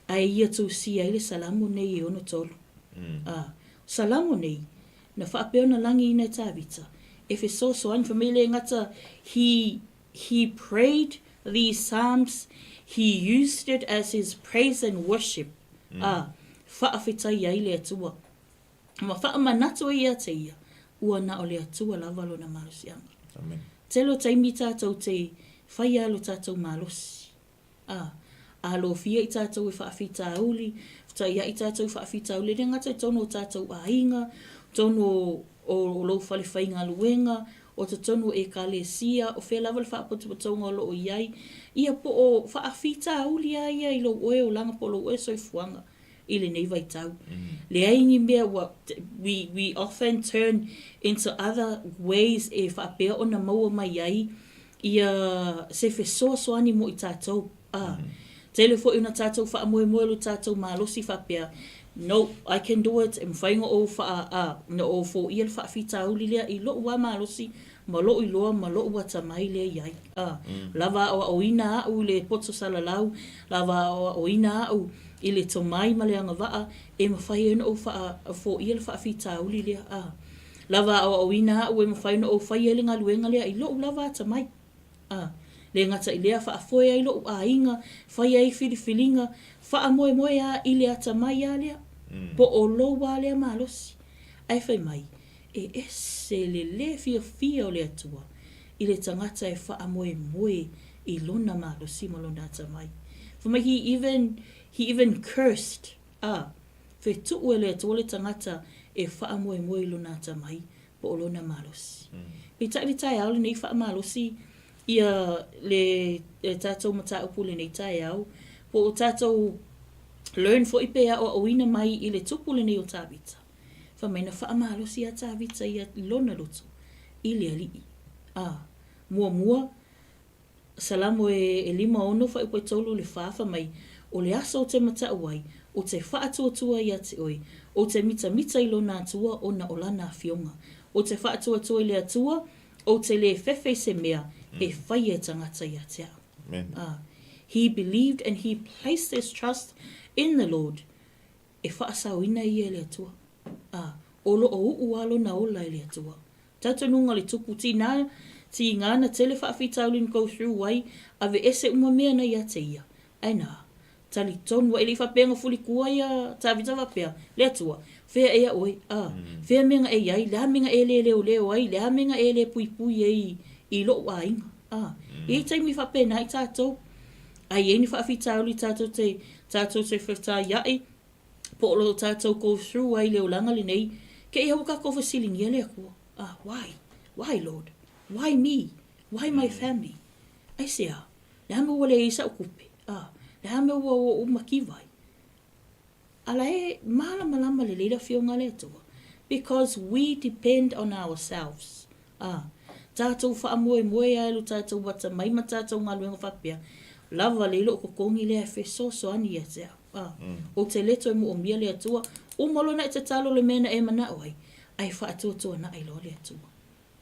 [SPEAKER 6] ae ia tusia ai le Salamo nei e 63. A, Salamo nei, na faapea ona lagiina e Tavita, e fesoasoani, fai mai le gata he He prayed these psalms, he used it as his praise and worship, ā, faafetai ai le Atua. Ma faamanatu ai ia te ia, ua na o le Atua lava lona malosiaga.
[SPEAKER 5] Amen.
[SPEAKER 6] Tele o taimi tatou te faia lo tatou malosi. Ā, alofia i tātou e faafitauli, whakataiaʻi tātou i faafitauli, e le gata i tonu o tātou āinga, tonu o, o, o lou fale faigaluega, o totonu o ekalesia, o fea lava le faapotopotoga o loo i ai, ia po o faafitauli lava ia i lou oe olaga po o lou oe soifuaga i lenei vaitau. Leai ni mea ua, we, we often turn into other ways e faapea ona maua mai ai ia se fesoasoani mo i tatou, a, tele foi ona tatou faamoemoe lo tatou malosi faapea, no, I can do it, e mafai ona ou faa, a, ona ou foia le faafitauli lea i lou a malosi ma lou iloa ma lou atamai lea i ai, a, lava aoaoina au i le poto salalau, lava aoaoina au i le tomai ma le agavaa e mafai ai ona ou faa, foia le faafitauli lea, a. Lava aoaoina aʻu e mafai ona ou faia le galuega lea i loʻu lava atamai. A, le gata i lea, faafoe ai loʻu aiga, fai ai filifiliga, faamoemoe a i le atamai a lea, po o lou a lea malosi. Ae fai mai, e ese le le fiafia o le Atua i le tagata e faamoemoe i lona malosi ma lona atamai. Fai mai, he even, he even cursed, a, Fetuʻu e le Atua le tagata e faamoemoe i lona atamai po o lona malosi. Peitai le taeao lenei faamalosi ia le tatou mataupu i lenei taeao po o tatou learn foi pe aoaoina mai i le tupu lenei o Tavita. Fai mai na faamalosi a Tavita ia lona loto i le Alii. A, muamua Salamo e 56 fuaiupu e 3 le 4 fai mai, O le aso o te mataʻu ai, o te faatuatua ia te oe, o te mitamita i lona Atua ona o lana afioga. O te faatuatua i le Atua, o te le fefe i se mea e faia e tagata ia te au.
[SPEAKER 5] Amen.
[SPEAKER 6] A, he believed and he placed his trust in the Lord. E faasaoina ia e le Atua. A, o loo uʻu a lona ola e le Atua. Talitonuga o le tupu tina, tīgā na tele faafitauli na go through ai, aveese uma mea na ia te ia. Ae na, talitonu ai, e le i faapea na fulikua ia Tavita faapea, Le Atua, fea ea oe, a, fea mea na e i ai, le a mea na e le leoleo ai, le a mea na e le puipui ai i loʻu aiga, a. E i ai taimi faapena i tatou, a i ai ni faafitauli tatou te, tatou te fetaiaʻi, po o lo tatou go through ai le olaga lenei, kei aua kakou fesiligia le Atua, ah, why? Why Lord? Why me? Why my family? Aisea? Le a mea ua leai ai saʻu kupe? Ah, le a mea ua oʻu makiva ai? A la e malamalama lelei le Afioga a le Atua, because we depend on ourselves. Ā, tātou faamoemoe ai lo tātou atamai ma tātou galuega faapea, lava lelei loʻu totogi lea e fesoasoani ia te au. Ā, o te le toe moomia le Atua, uma loa naʻe tatalo le mea na e manaʻo ai, ae faatuatuanaʻi loa le Atua.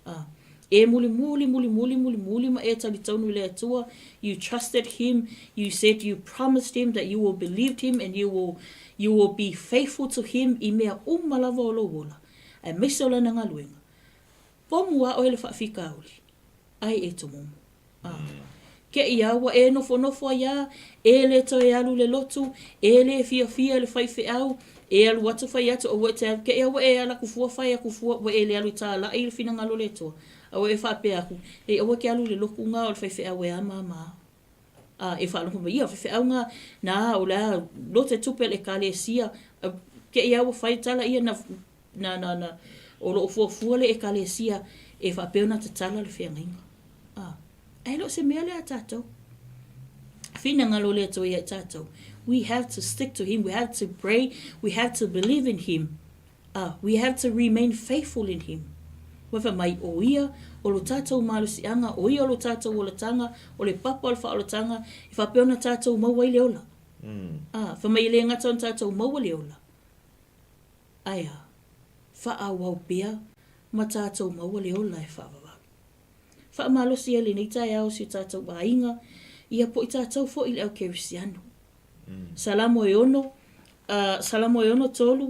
[SPEAKER 6] Ā, e mulimuli, mulimuli, mulimuli ma e talitonu i le Atua, you trusted Him, you said you promised Him that you will believed Him and you will, You will be faithful to Him i mea uma lava o lou ola, aemaise o Lana galuega. Pomu a oe le faafitauli, ai e tomumu. A. Keʻi a ua e nofonofo ai a, e le toe alu le lotu, e le fiafia i le faifeau, e alu atu fai atu aua e te alu, keʻi a ua e ala aku fua fai aku fua ua e le alu i tālaʻi i le finagalo o le Atua, a ua e faapea aku, Ei aua e te alu i le lotu nga o le faifeau e a ma ma. A e faalogo mai, ia, faifeau nga, na o le a lote tupe a le Ekalesia, keʻi a ua fai tala ia na Na, na, na, o lo o fuafua le Ekalesia e faapea ona tatala le feagaiga. A, ae le o se mea lea a tatou. Finagalo le Atua ia i tatou. We have to stick to Him, we have to pray, we have to believe in Him. A, we have to remain faithful in Him. Ua fai mai, o Ia o lo tatou malosiaga, o Ia o lo tatou olataga, o le papa o le faaolataga, e faapea ona tatou maua ai le ola. A, fai mai e le gata ona tatou maua le ola, Ae a? Faaauau pea ma tātou maua le ola e faavavau. Faamalosi ai lenei taeao i si o tātou aiga, ia po i tātou foi le au kerisiano. Salamo e ono, a, Salamo e ono tolu,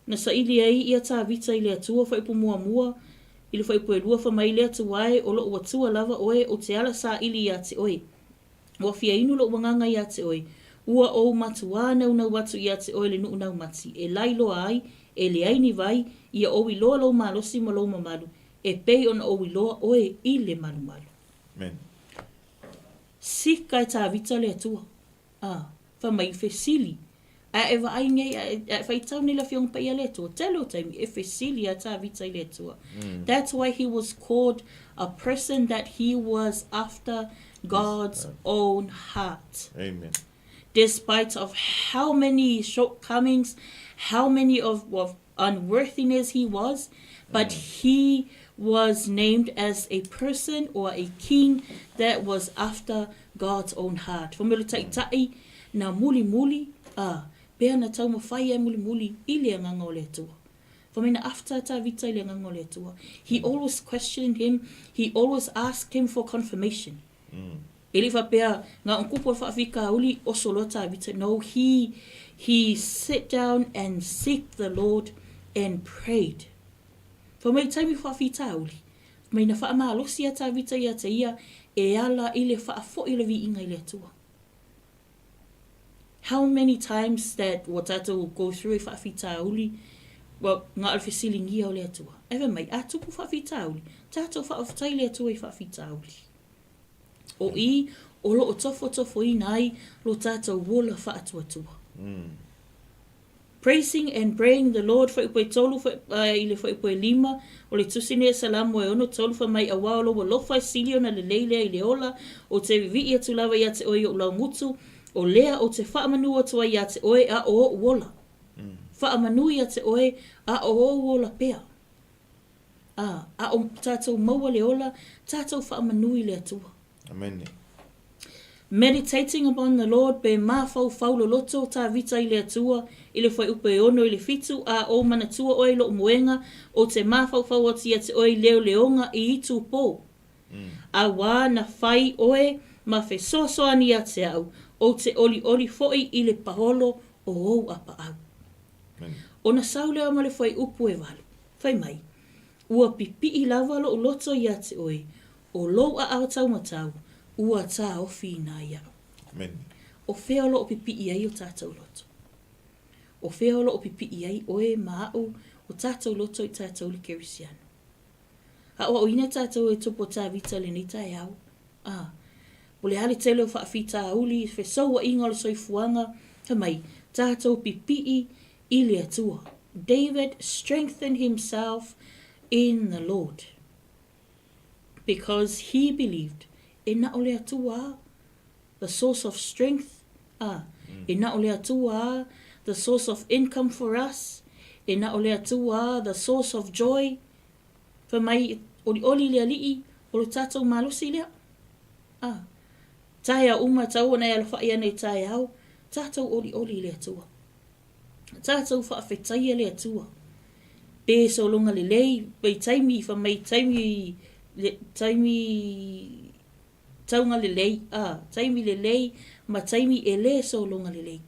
[SPEAKER 6] na saili ai ia Tāvita i le Atua fuaiupu muamua, i le fuaiupu e lua fai mai le Atua e, o loʻu Atua lava oe, ou te ala saili iā te oe. Ua fia inu loʻu agaga iā te oe, ua ou matuā naunau atu iā te oe le nuʻu naumati, e lai loa ai, e leai ni vai, ia ou iloa lou malosi ma lou mamalu, e pei ona ou iloa oe i le malumalu.
[SPEAKER 5] Amen.
[SPEAKER 6] Sika e Tāvita le Atua. A, fai mai, fesili. A e vaai nei, a e, a e faitau nei le Afioga Paia a le Atua, tele o taimi, e fesili a Tāvita i le Atua. That's why he was called a person that he was after God's own heart.
[SPEAKER 5] Amen.
[SPEAKER 6] Despite of how many shortcomings, how many of, of unworthiness he was, but he was named as a person or a king that was after God's own heart. Fai mai o le Taitai na mulimuli, a, pea na taumafai ai mulimuli i le agaga o le Atua. Fai mai na after a Tavita i le agaga o le Atua. He always questioned him, he always asked him for confirmation. E le i faapea, na o kupu o le faafitauli, oso loa Tavita. No, he, he sat down and seeked the Lord and prayed. Fai mai taimi faafitauli, fai mai na faamalosi a Tavita ia te ia e ala i le faafoi o le viiga i le Atua. How many times that ua tatou go through i faafitauli, well, na o le fesiligia o le Atua. Ae fai mai, a tupu faafitauli, tatou faafetai i le Atua i faafitauli. O i o lo o tofotofoina ai lo tatou ola faatuatua. Praising and praying the Lord Fuaiupu e tolu i le fuaiupu e lima o le Tusi nei a Salamo e ono tolu fai mai auā o lou alofa e sili ona lelei lea i le ola ou te vivii atu lava ia te oe i ou laugutu o lea ou te faamanu atu ai ia te oe a o ou ola faamanu ia te oe a o ou ola pea a a o tatou maua le ola tatou faamanu i le Atua.
[SPEAKER 5] Amene.
[SPEAKER 6] Meditating upon the Lord pe mafaufau loloto Tavita i le Atua i le fuaiupu e ono i le fitu, a ou manatua oe i lou moega, ou te mafaufau atu ia te oe i leoleoga i itu pou. Auā na whai oe ma fesoasoani ia te au, ou te olioli foi i le paolo o ou apaau. Ona sau lea ma le fuaiupu e valu, fai mai, Ua pipii lava lou loto ia te oe, O lou aao taumatau, ua taofi ina iaʻu.
[SPEAKER 5] Amen.
[SPEAKER 6] O fea o loo pipii ai o tatou loto? O fea o loo pipii ai oe ma aʻu o tatou loto i tatou le Kerisiano? Aʻoaʻoina tatou e Tupu o Tavita i lenei taeao, a, o le a le tele o faafitauli, fesouaʻiga o le soifuaga, fai mai, tatou pipii i le Atua. David strengthened himself in the Lord. Because he believed, e na o le Atua a, the source of strength a, e na o le Atua a, the source of income for us, e na o le Atua a, the source of joy. Fai mai, olioli le Alii, o lo tatou malosi lea. A, taeao uma, tau ona e alofai ana i taeao, tatou olioli i le Atua. Tatou faafetaia le Atua. Pe sologa lelei, pe taimi, fai mai taimi, le, taimi tauga lelei, a, taimi lelei ma taimi e le sologa lelei.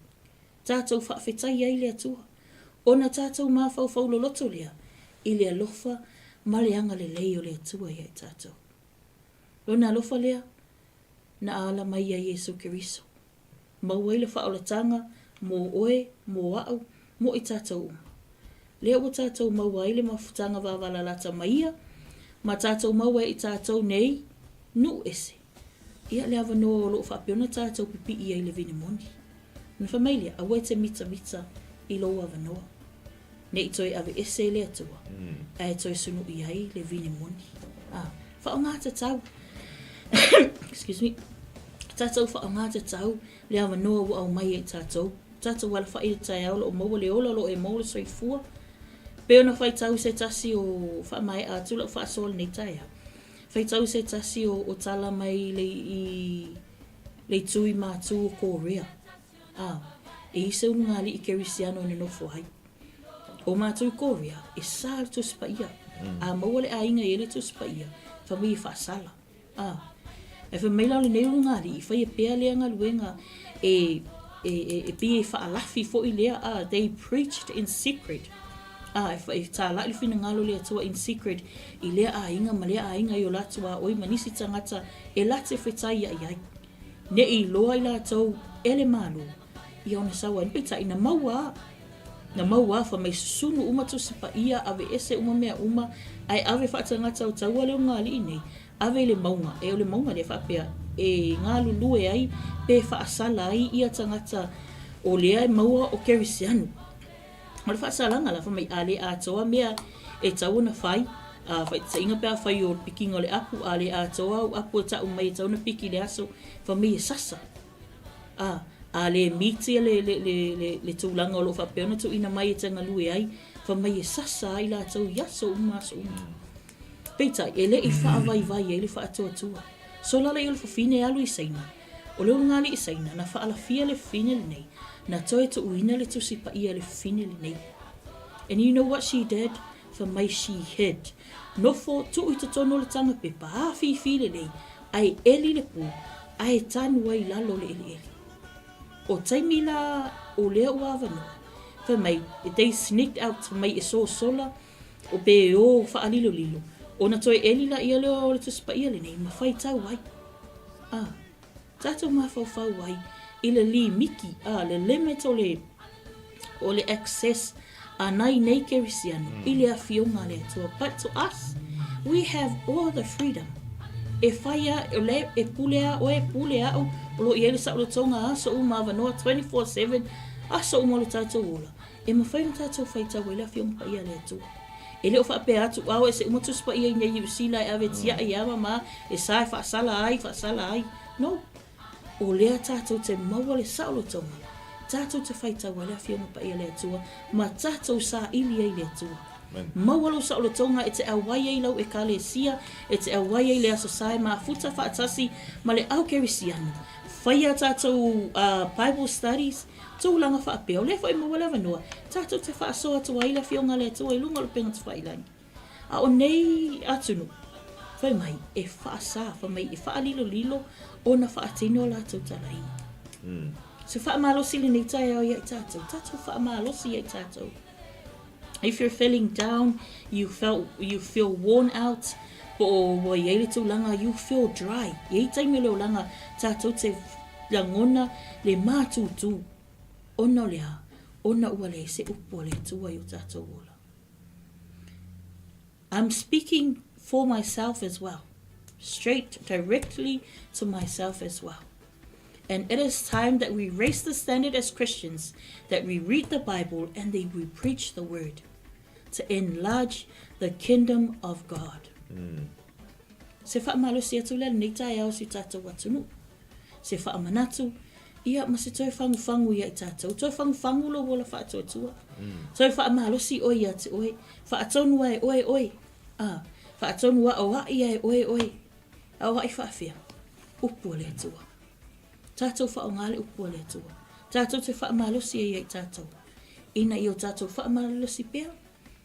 [SPEAKER 6] Tatou faafetai ai le Atua, ona tatou mafaufau loloto lea i le alofa ma le agalelei o le Atua ia i tatou. Lona alofa lea na ala mai ia Iesu Keriso, maua ai le faaolataga mo oe, mo a'u, mo i tatou uma. Lea ua tatou maua ai le mafutaga vavalalata ma Ia, ma tatou maua e i tatou nei nuu ese, ia le avanoa o lo o faapea ona tatou pipii ai i le vine moni. Ona fai mai lea, Aua e te mitamita i lou avanoa, ne i toe aveese e le Atua, ae toe sunuʻi ai le vine moni. A, faaaoga tatau, excuse me, tatou faaaoga tatau le avanoa ua aumai e i tatou, tatou alafai i le taeao o lo o maua le ola, o lo o e maua le soifua. Pei ona faitau i se tasi o faamaea atu lau faasoa i lenei taeao, faitau i se tasi o, o tala mai le, i, le itu i Matu o Korea, a, e i se ulugalii Kerisiano e nonofo ai. O Matu i Korea, e sa le Tusi Paia. A maua le aiga e i ai le Tusi Paia, fai mai e faasala. A, ae fai mai la o lenei ulugalii, faia pea lea galuega e, e, e, e pei e faalafi foi lea, a, they preached in secret. A, e, e tālaʻi le finagalo o le Atua in secret i lea aiga ma lea aiga i o la tuaoi ma nisi tagata e late fetaiaʻi ai. Neʻi iloa i latou e le Malo, ia ona sau ai. Peitai, na maua a, na maua a, fai mai susunu uma Tusi Paia, aveese uma mea uma, ae ave faatagata o taua le ulugalii nei, ave i le mauga, e o le mauga lea faapea e galulue ai pe faasala ai ia tagata o lea e maua o Kerisiano. O le faasalaga la, fai mai a le atoa mea e tau ona fai, a faitaitaiga pe afai o le pikiga o le apu, a le atoa au apu e tau mai e tau ona piki i le aso, fai mai e sasa. A, a le mitia le, le, le, le, le tulaga o lo o faapea ona tuuina mai e te galue ai, fai mai e sasa ai latou i aso uma aso uma. Peitai, e le i faavaivai ai le faatuatua. Sola lea o le fafine e alu i Saina. O le ulugalii Saina, na faalafia le fafine lenei, na toe tuuina le Tusi Paia i le fafine lenei. And you know what she did? Fai mai she hid. Nofo, tuu i totonu o le taga pepa, afifi lelei, ae eli le pu, ae tanu ai i lalo o le eleele. O taimi la o lea ua avanoa, fai mai, they sneaked out, fai mai e sosola, O pe o faalilolilo, ona toe eli laia lea o le Tusi Paia lenei ma faitau ai. A, tatou mafaufau ai i le limiki, a, le limit o le, o le access a nai nei Kerisiano mm. i le afioga a le Atua. But to us, we have all the freedom. E whai a, o le, e pule a oe, pule a'u, o lo o i ai le saolotoga aso uma avanoa 24/7, aso uma o le tatou ola. E mafai ona tatou faitau ai le Afioga Paia a le Atua. E le o faapea atu, ao ese uma Tusi Paia i nei Niu Sila e ave tiaʻi e ama ma e sa e faasala ai, faasala ai. No. O lea tatou te maua le saolotoga, tatou te faitau ai le Afioga Paia a le Atua ma tatou saili ai i le Atua. Maua lou saolotoga e te auai ai i lau Ekalesia, e te auai ai i le Aso Sa e mafuta faatasi ma le au Kerisiano. Faia tatou Bible studies, Tulaga faapea, o lea foi e maua le avanoa, tatou te faasoa atu ai le Afioga a le Atua i luga o le upega tafailagi. A o nei atunuu, fai mai, e faasa, fai mai, e faalilolilo ona faatino a latou talaiga. Se faamalosi lenei taeao ia i tatou, tatou faamalosi ia i tatou. If you're feeling down, you felt, you feel worn out, po o ua i ai le tulaga, you feel dry. I ai taimi o le olaga, tatou te lagona le mātūtū, ona o le a? Ona ua leai se upu a le Atua i o tatou ola. I'm speaking for myself as well. Straight, directly to myself as well. And it is time that we raise the standard as Christians, that we read the Bible and that we preach the word to enlarge the kingdom of God. Mm. Se whaamalosi atu lea lenei taeao si tatou atunuu. Se whaamanatu, ia ma se toe fagufagu ia i tatou. Toe fagufagu lou ola faatuatua. Mm. Toe faamalosi oe ia te oe. Faatonu a e oe oe. A, faatonu a o ai a e oe oe. A o ai faafea? Upu a le Atua. Tatou faaaoga le upu a le Atua. Tatou te faamalosi ai ia i tatou. Ina ia o tatou faamalolosi pea.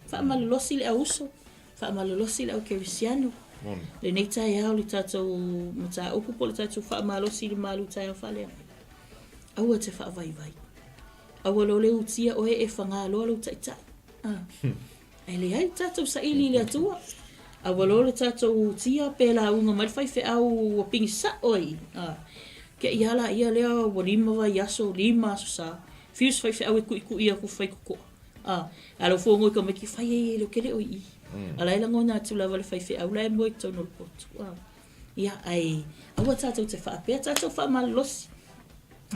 [SPEAKER 6] Faamalolosi le au uso, faamalolosi le au kerisiano. Lenei taeao le tatou mataupu po o le tatou faamalosi i le malu taeao faaleaga. Aua te faavaivai. Aua loa le utia oe e fagaloa lou taitai. A. Ae leai, tatou saili i le Atua. Aua loa le tatou utia pe lauga mai le faifeau ua pigi sa'o ai i. A. Te i a laia lea ua lima vaiaso, lima aso sa, fiu se faifeau e ku'iku'i atu fai toto'a. A. A lau fono i tamaiti fai ai e le o te le o i i. A la e lagona atu lava le faifeau la e moe i totonu o le potu. A. Ia, ae aua tatou te faapea, tatou faamalolosi.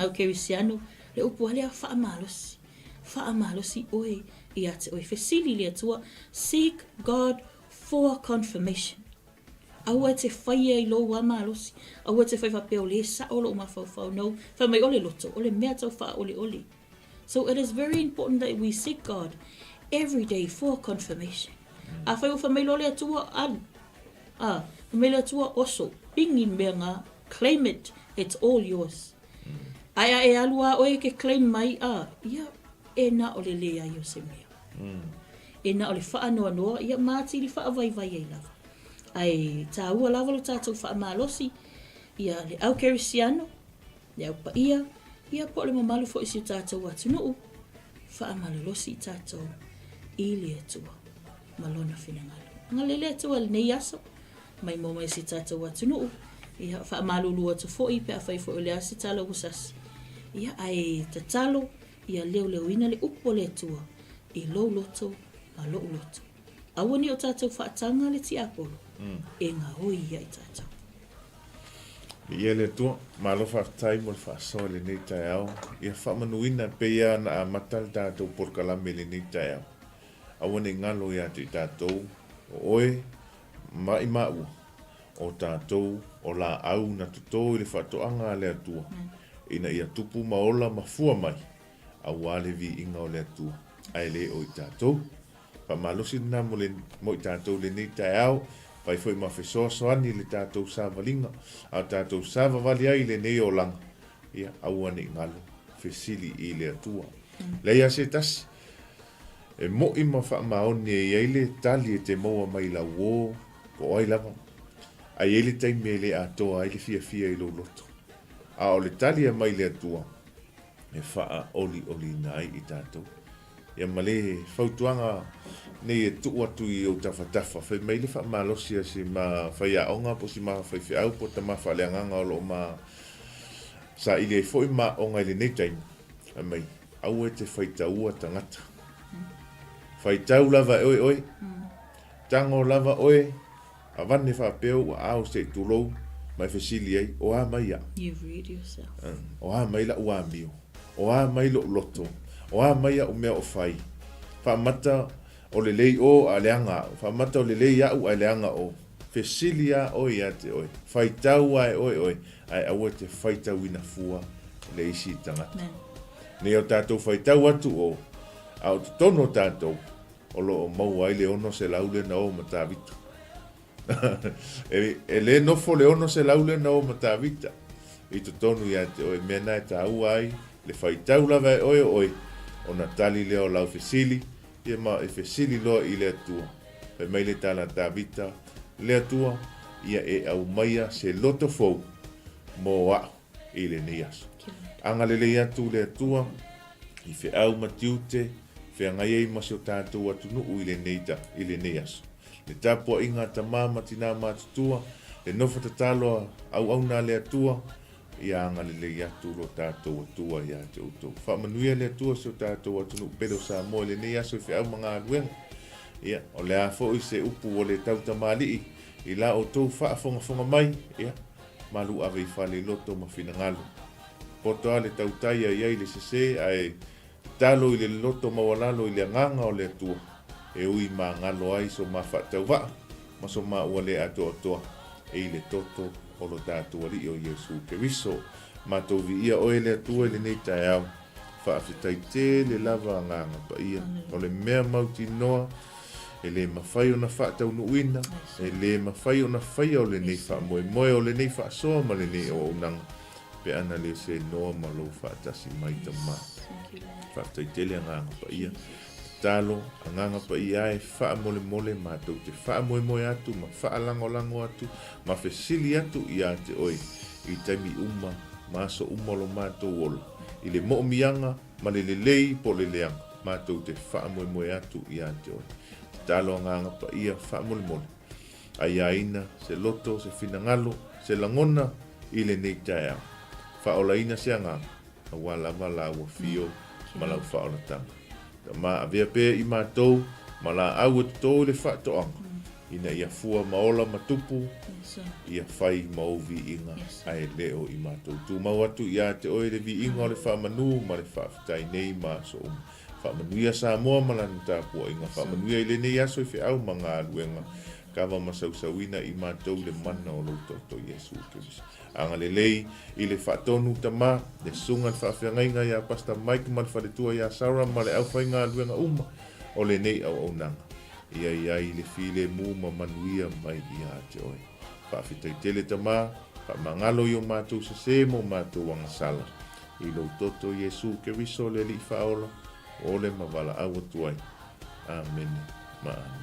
[SPEAKER 6] Au Kerisiano, le upu lava lea, faamalosi. Faamalosi oe ia te oe. Fesili i le Atua, seek God for confirmation. Aua e te faia i lou lava malosi. Aua e te fai faapea o lea e sao lou mafaufau. No, fai mai o le loto, o le mea tau faaoleole. So it is very important that we seek God every day for confirmation. Afai ua fai mai loa le Atua, alu. A, fai mai le Atua, oso, pigi le mea nga, claim it, it's all yours. Ae a e alu a oe e ke claim mai, a, ia, e na o le leai o se mea. E na o le faanoanoa, ia, ma atili faavaivai ai lava. Ae tāua lava lo tātou faamalosi, ia, le au kerisiano, Le Au Paia, ia po o le mamalu foi o si o tatou atunuu, faamalolosi i tatou i le Atua ma Lona finagalo. Agalelei le Atua i lenei aso, maimoa mai si o tatou atunuu, ia faamalulu atu foi pe afai foi o le a se tala ua sasi, ia ae tatalo ia leoleoina le upu a le Atua i lou loto ma lou loto. Aua ne i o tatou faataga le tiapolo e gaoi ia i tatou.
[SPEAKER 5] Viia le Atua, malo faafetai mo le faasoa i lenei taeao. Ia faamanuina e pei lava ona amata le tatou polokalame i lenei taeao. Aua ne i galo ia te i tatou, o oe ma i maua, o tatou o laau na toto i le faatoaga a le Atua, ina ia tupu ma ola ma fua mai, aua le viiga o le Atua, ae le o i tatou. Faamalosi lena mo le, mo i tatou i lenei taeao, fai foi ma fesoasoani i le tatou savaliga, a o tatou savavali ai i lenei olaga, ia, aua ne i galo, fesili i le Atua. Leai lava se tasi e mo'i ma faamaoni e i ai le tali e te maua mai i lau uō, po o ai lava, a i ai le taimi e le atoa ai le fiafia i lou loto. A o le tali e aumai i le Atua, e faaolioliina ai i tatou. Ia ma le fautuaga nei e tuu atu i ou tafatafa, fai mai le faamalosi a si ma faiaoga po o si ma faifeau po o tama faaleagaga o lo o ma saili ai foi ma aoga i lenei taimi, fai mai, aua e te faitaua tagata. Faitau lava e oe oe, tago lava oe, Avane faapea ou aao se i tulou ma e fesili ai, O a mai aʻu?
[SPEAKER 6] You read yourself.
[SPEAKER 5] O a mai laʻu amio? O a mai loʻu loto? O a mai aʻu mea o fai? Faamata o lelei ʻo a leaga aʻu? Faamata o lelei aʻu ae leaga ʻo? Fesili a ʻoe iā te ʻoe. Faitau a e ʻoe ʻoe, ae aua e te faitauina fua le isi tagata. Nei o tatou faitau atu ʻo, a o totonu o tatou, o lo o maua ai le 600 lea na o ma Tavita. E le nofo le 600 lea na o ma Tavita i totonu ia te oe. Mea na e tāua ai le faitau lava e oe o oe, ona tali lea o lau fesili, ia ma e fesili loa i le Atua. Fai mai le tala a Tavita, Le Atua, ia e aumaia se loto fou mo a'u i lenei aso. Agalelei atu le Atua i feau ma tiute feagai ai ma si o tatou atunuu i lenei ta, i lenei aso. Le tapuaiga a tama ma tina matutua, le nofo tatalo a auauna a le Atua, ia agalelei atu lo tatou Atua ia te outou. Faamanuia le Atua si o tatou atunuu pele o Samoa i lenei aso i feau ma galuega. Ia, o le a foi se upu ua le tautamalii i la outou faafogafoga mai, ia, malu ave i fale i loto ma finagalo. Poto a le tautai a i ai le sese ae tatalo i le loto maualalo i le agaga o le Atua e ui magalo ai so ma faatauvaa ma so ma ua le atoatoa e i le toto o lo tatou Alii o Iesu Keriso. Matou viia oe le Atua i lenei taeao. Faafetai tele lava agaga paia. O le mea mautinoa e le mafai ona faataunuuina, e le mafai ona faia o lenei faamoemoe, o lenei faasoa ma lenei auaunaga pe ana le senoa ma lou faatasi mai Tama. Faafetai tele Agaga Paia. Tatalo, Agaga Paia e faamolemole matou te faamoemoe atu ma faalagolago atu ma fesili atu ia te oe i taimi uma ma aso uma o lo matou ola. i le mo'omiaga ma le lelei po o le leaga, matou te faamoemoe atu iā te Oe. Tatalo Agaga Paia faamolemole, aiaina se loto, se finagalo, se lagona i lenei taeao. Faaolaina se agaga, aua lava lau afio ma lau faaolataga. Tama, avea pea i matou ma laau e toto i le faatoaga, ina ia fua ma ola ma tupu, ia fai ma ou viiga, ae le o i matou. Tumau atu ia te oe le viiga o le faamanu ma le faafetai nei ma aso uma. Faamanuia Samoa ma lana tapuaiga. Faamanuia i lenei aso i feau ma galuega. Kava ma sausauina i matou le mana o lou Toto Iesu Keriso. Agalelei i le faatonu tama, le susuga le faafeagaiga ia Pastor Mike ma le faletua ia Sarah ma le aufaigaluega uma o lenei auaunaga. Ia i ai le filemu ma manuia mai ia te oe. Faafetai tele tama, faamagalo i o matou sese ma o matou agasala. I lou toto Iesu Keriso le Alii Faaola, ole ma valaau atu ai. Amene ma amene.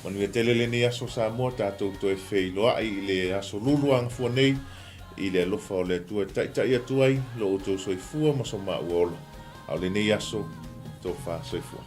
[SPEAKER 5] Manuia tele lenei aso Samoa, tatou toe feiloai i le aso lulu agafua nei i le alofa o le Atua e taitai atu ai lo outou soifua ma so maua ola. A o lenei aso, tofa soifua.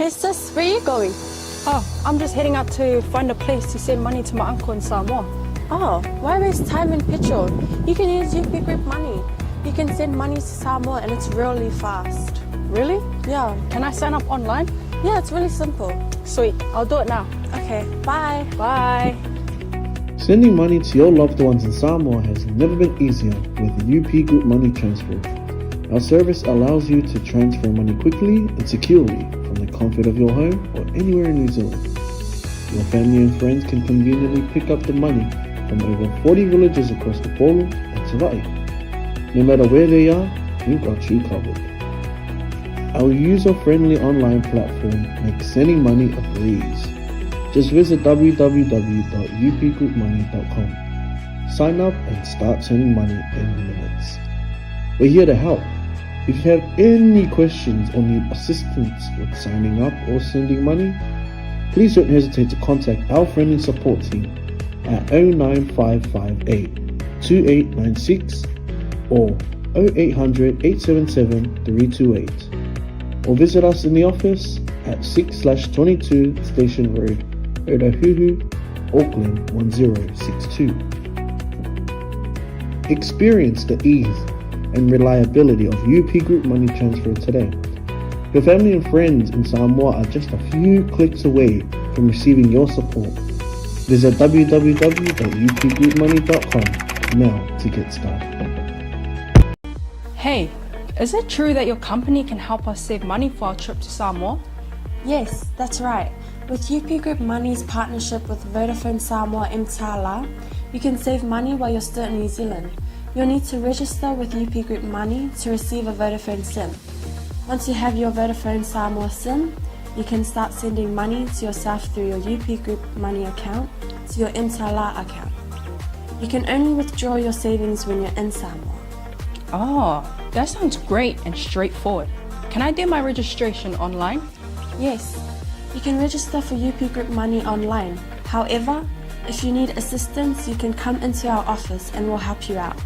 [SPEAKER 1] Hey sis, where are you going?
[SPEAKER 2] Oh, I'm just heading out to find a place to send money to my uncle in Samoa.
[SPEAKER 1] Oh, why waste time and petrol? You can use UP Group Money. You can send money to Samoa and it's really fast.
[SPEAKER 2] Really?
[SPEAKER 1] Yeah.
[SPEAKER 2] Can I sign up online?
[SPEAKER 1] Yeah, it's really simple.
[SPEAKER 2] Sweet, I'll do it now.
[SPEAKER 1] Okay, bye.
[SPEAKER 2] Bye.
[SPEAKER 3] Sending money to your loved ones in Samoa has never been easier with UP Group Money Transfer. Our service allows you to transfer money quickly and securely from the comfort of your home or anywhere in New Zealand. Your family and friends can conveniently pick up the money from over 40 villages across the Upolu and Savaii. No matter where they are, we've got you covered. Our user-friendly online platform makes sending money a breeze. Just visit www.upgroupmoney.com. Sign up and start sending money in minutes. We're here to help. If you have any questions or need assistance with signing up or sending money, please don't hesitate to contact our friendly support team at 09558 2896 or 0800 877 328 or visit us in the office at 6/22 Station Road, Otahuhu, Auckland 1062. Experience the ease and reliability of UP Group Money Transfer today. Your family and friends in Samoa are just a few clicks away from receiving your support. Visit www.upgroupmoney.com now to get started.
[SPEAKER 2] Hey, is it true that your company can help us save money for our trip to Samoa?
[SPEAKER 1] Yes, that's right. With UP Group Money's partnership with Vodafone Samoa Mtala, you can save money while you're still in New Zealand. You'll need to register with UP Group Money to receive a Vodafone SIM. Once you have your Vodafone Samoa SIM, you can start sending money to yourself through your UP Group Money account to your Mtala account. You can only withdraw your savings when you're in Samoa.
[SPEAKER 2] Oh, that sounds great and straightforward. Can I do my registration online?
[SPEAKER 1] Yes, you can register for UP Group Money online. However, if you need assistance, you can come into our office and we'll help you out.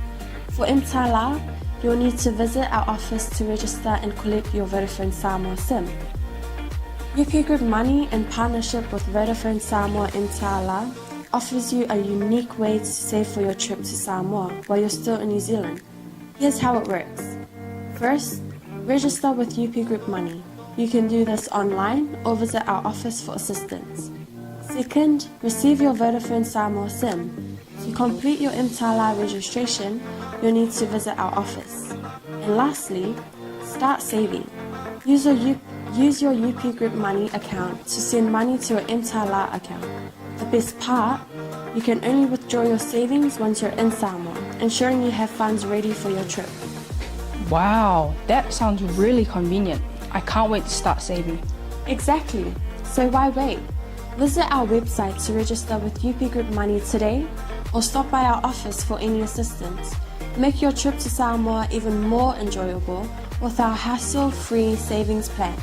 [SPEAKER 1] For Mtala, you'll need to visit our office to register and collect your Vodafone Samoa SIM. UP Group Money, in partnership with Vodafone Samoa Mtala, offers you a unique way to save for your trip to Samoa while you're still in New Zealand. Here's how it works. First, register with UP Group Money. You can do this online or visit our office for assistance. Second, receive your Vodafone Samoa SIM. To complete your Mtala registration, you'll need to visit our office. And lastly, start saving. Use your, U- use your UP Group Money account to send money to your Mtala account. The best part, you can only withdraw your savings once you're in Samoa, ensuring you have funds ready for your trip.
[SPEAKER 2] Wow, that sounds really convenient. I can't wait to start saving.
[SPEAKER 1] Exactly. So why wait? Visit our website to register with UP Group Money today or stop by our office for any assistance. Make your trip to Samoa even more enjoyable with our hassle-free savings plan.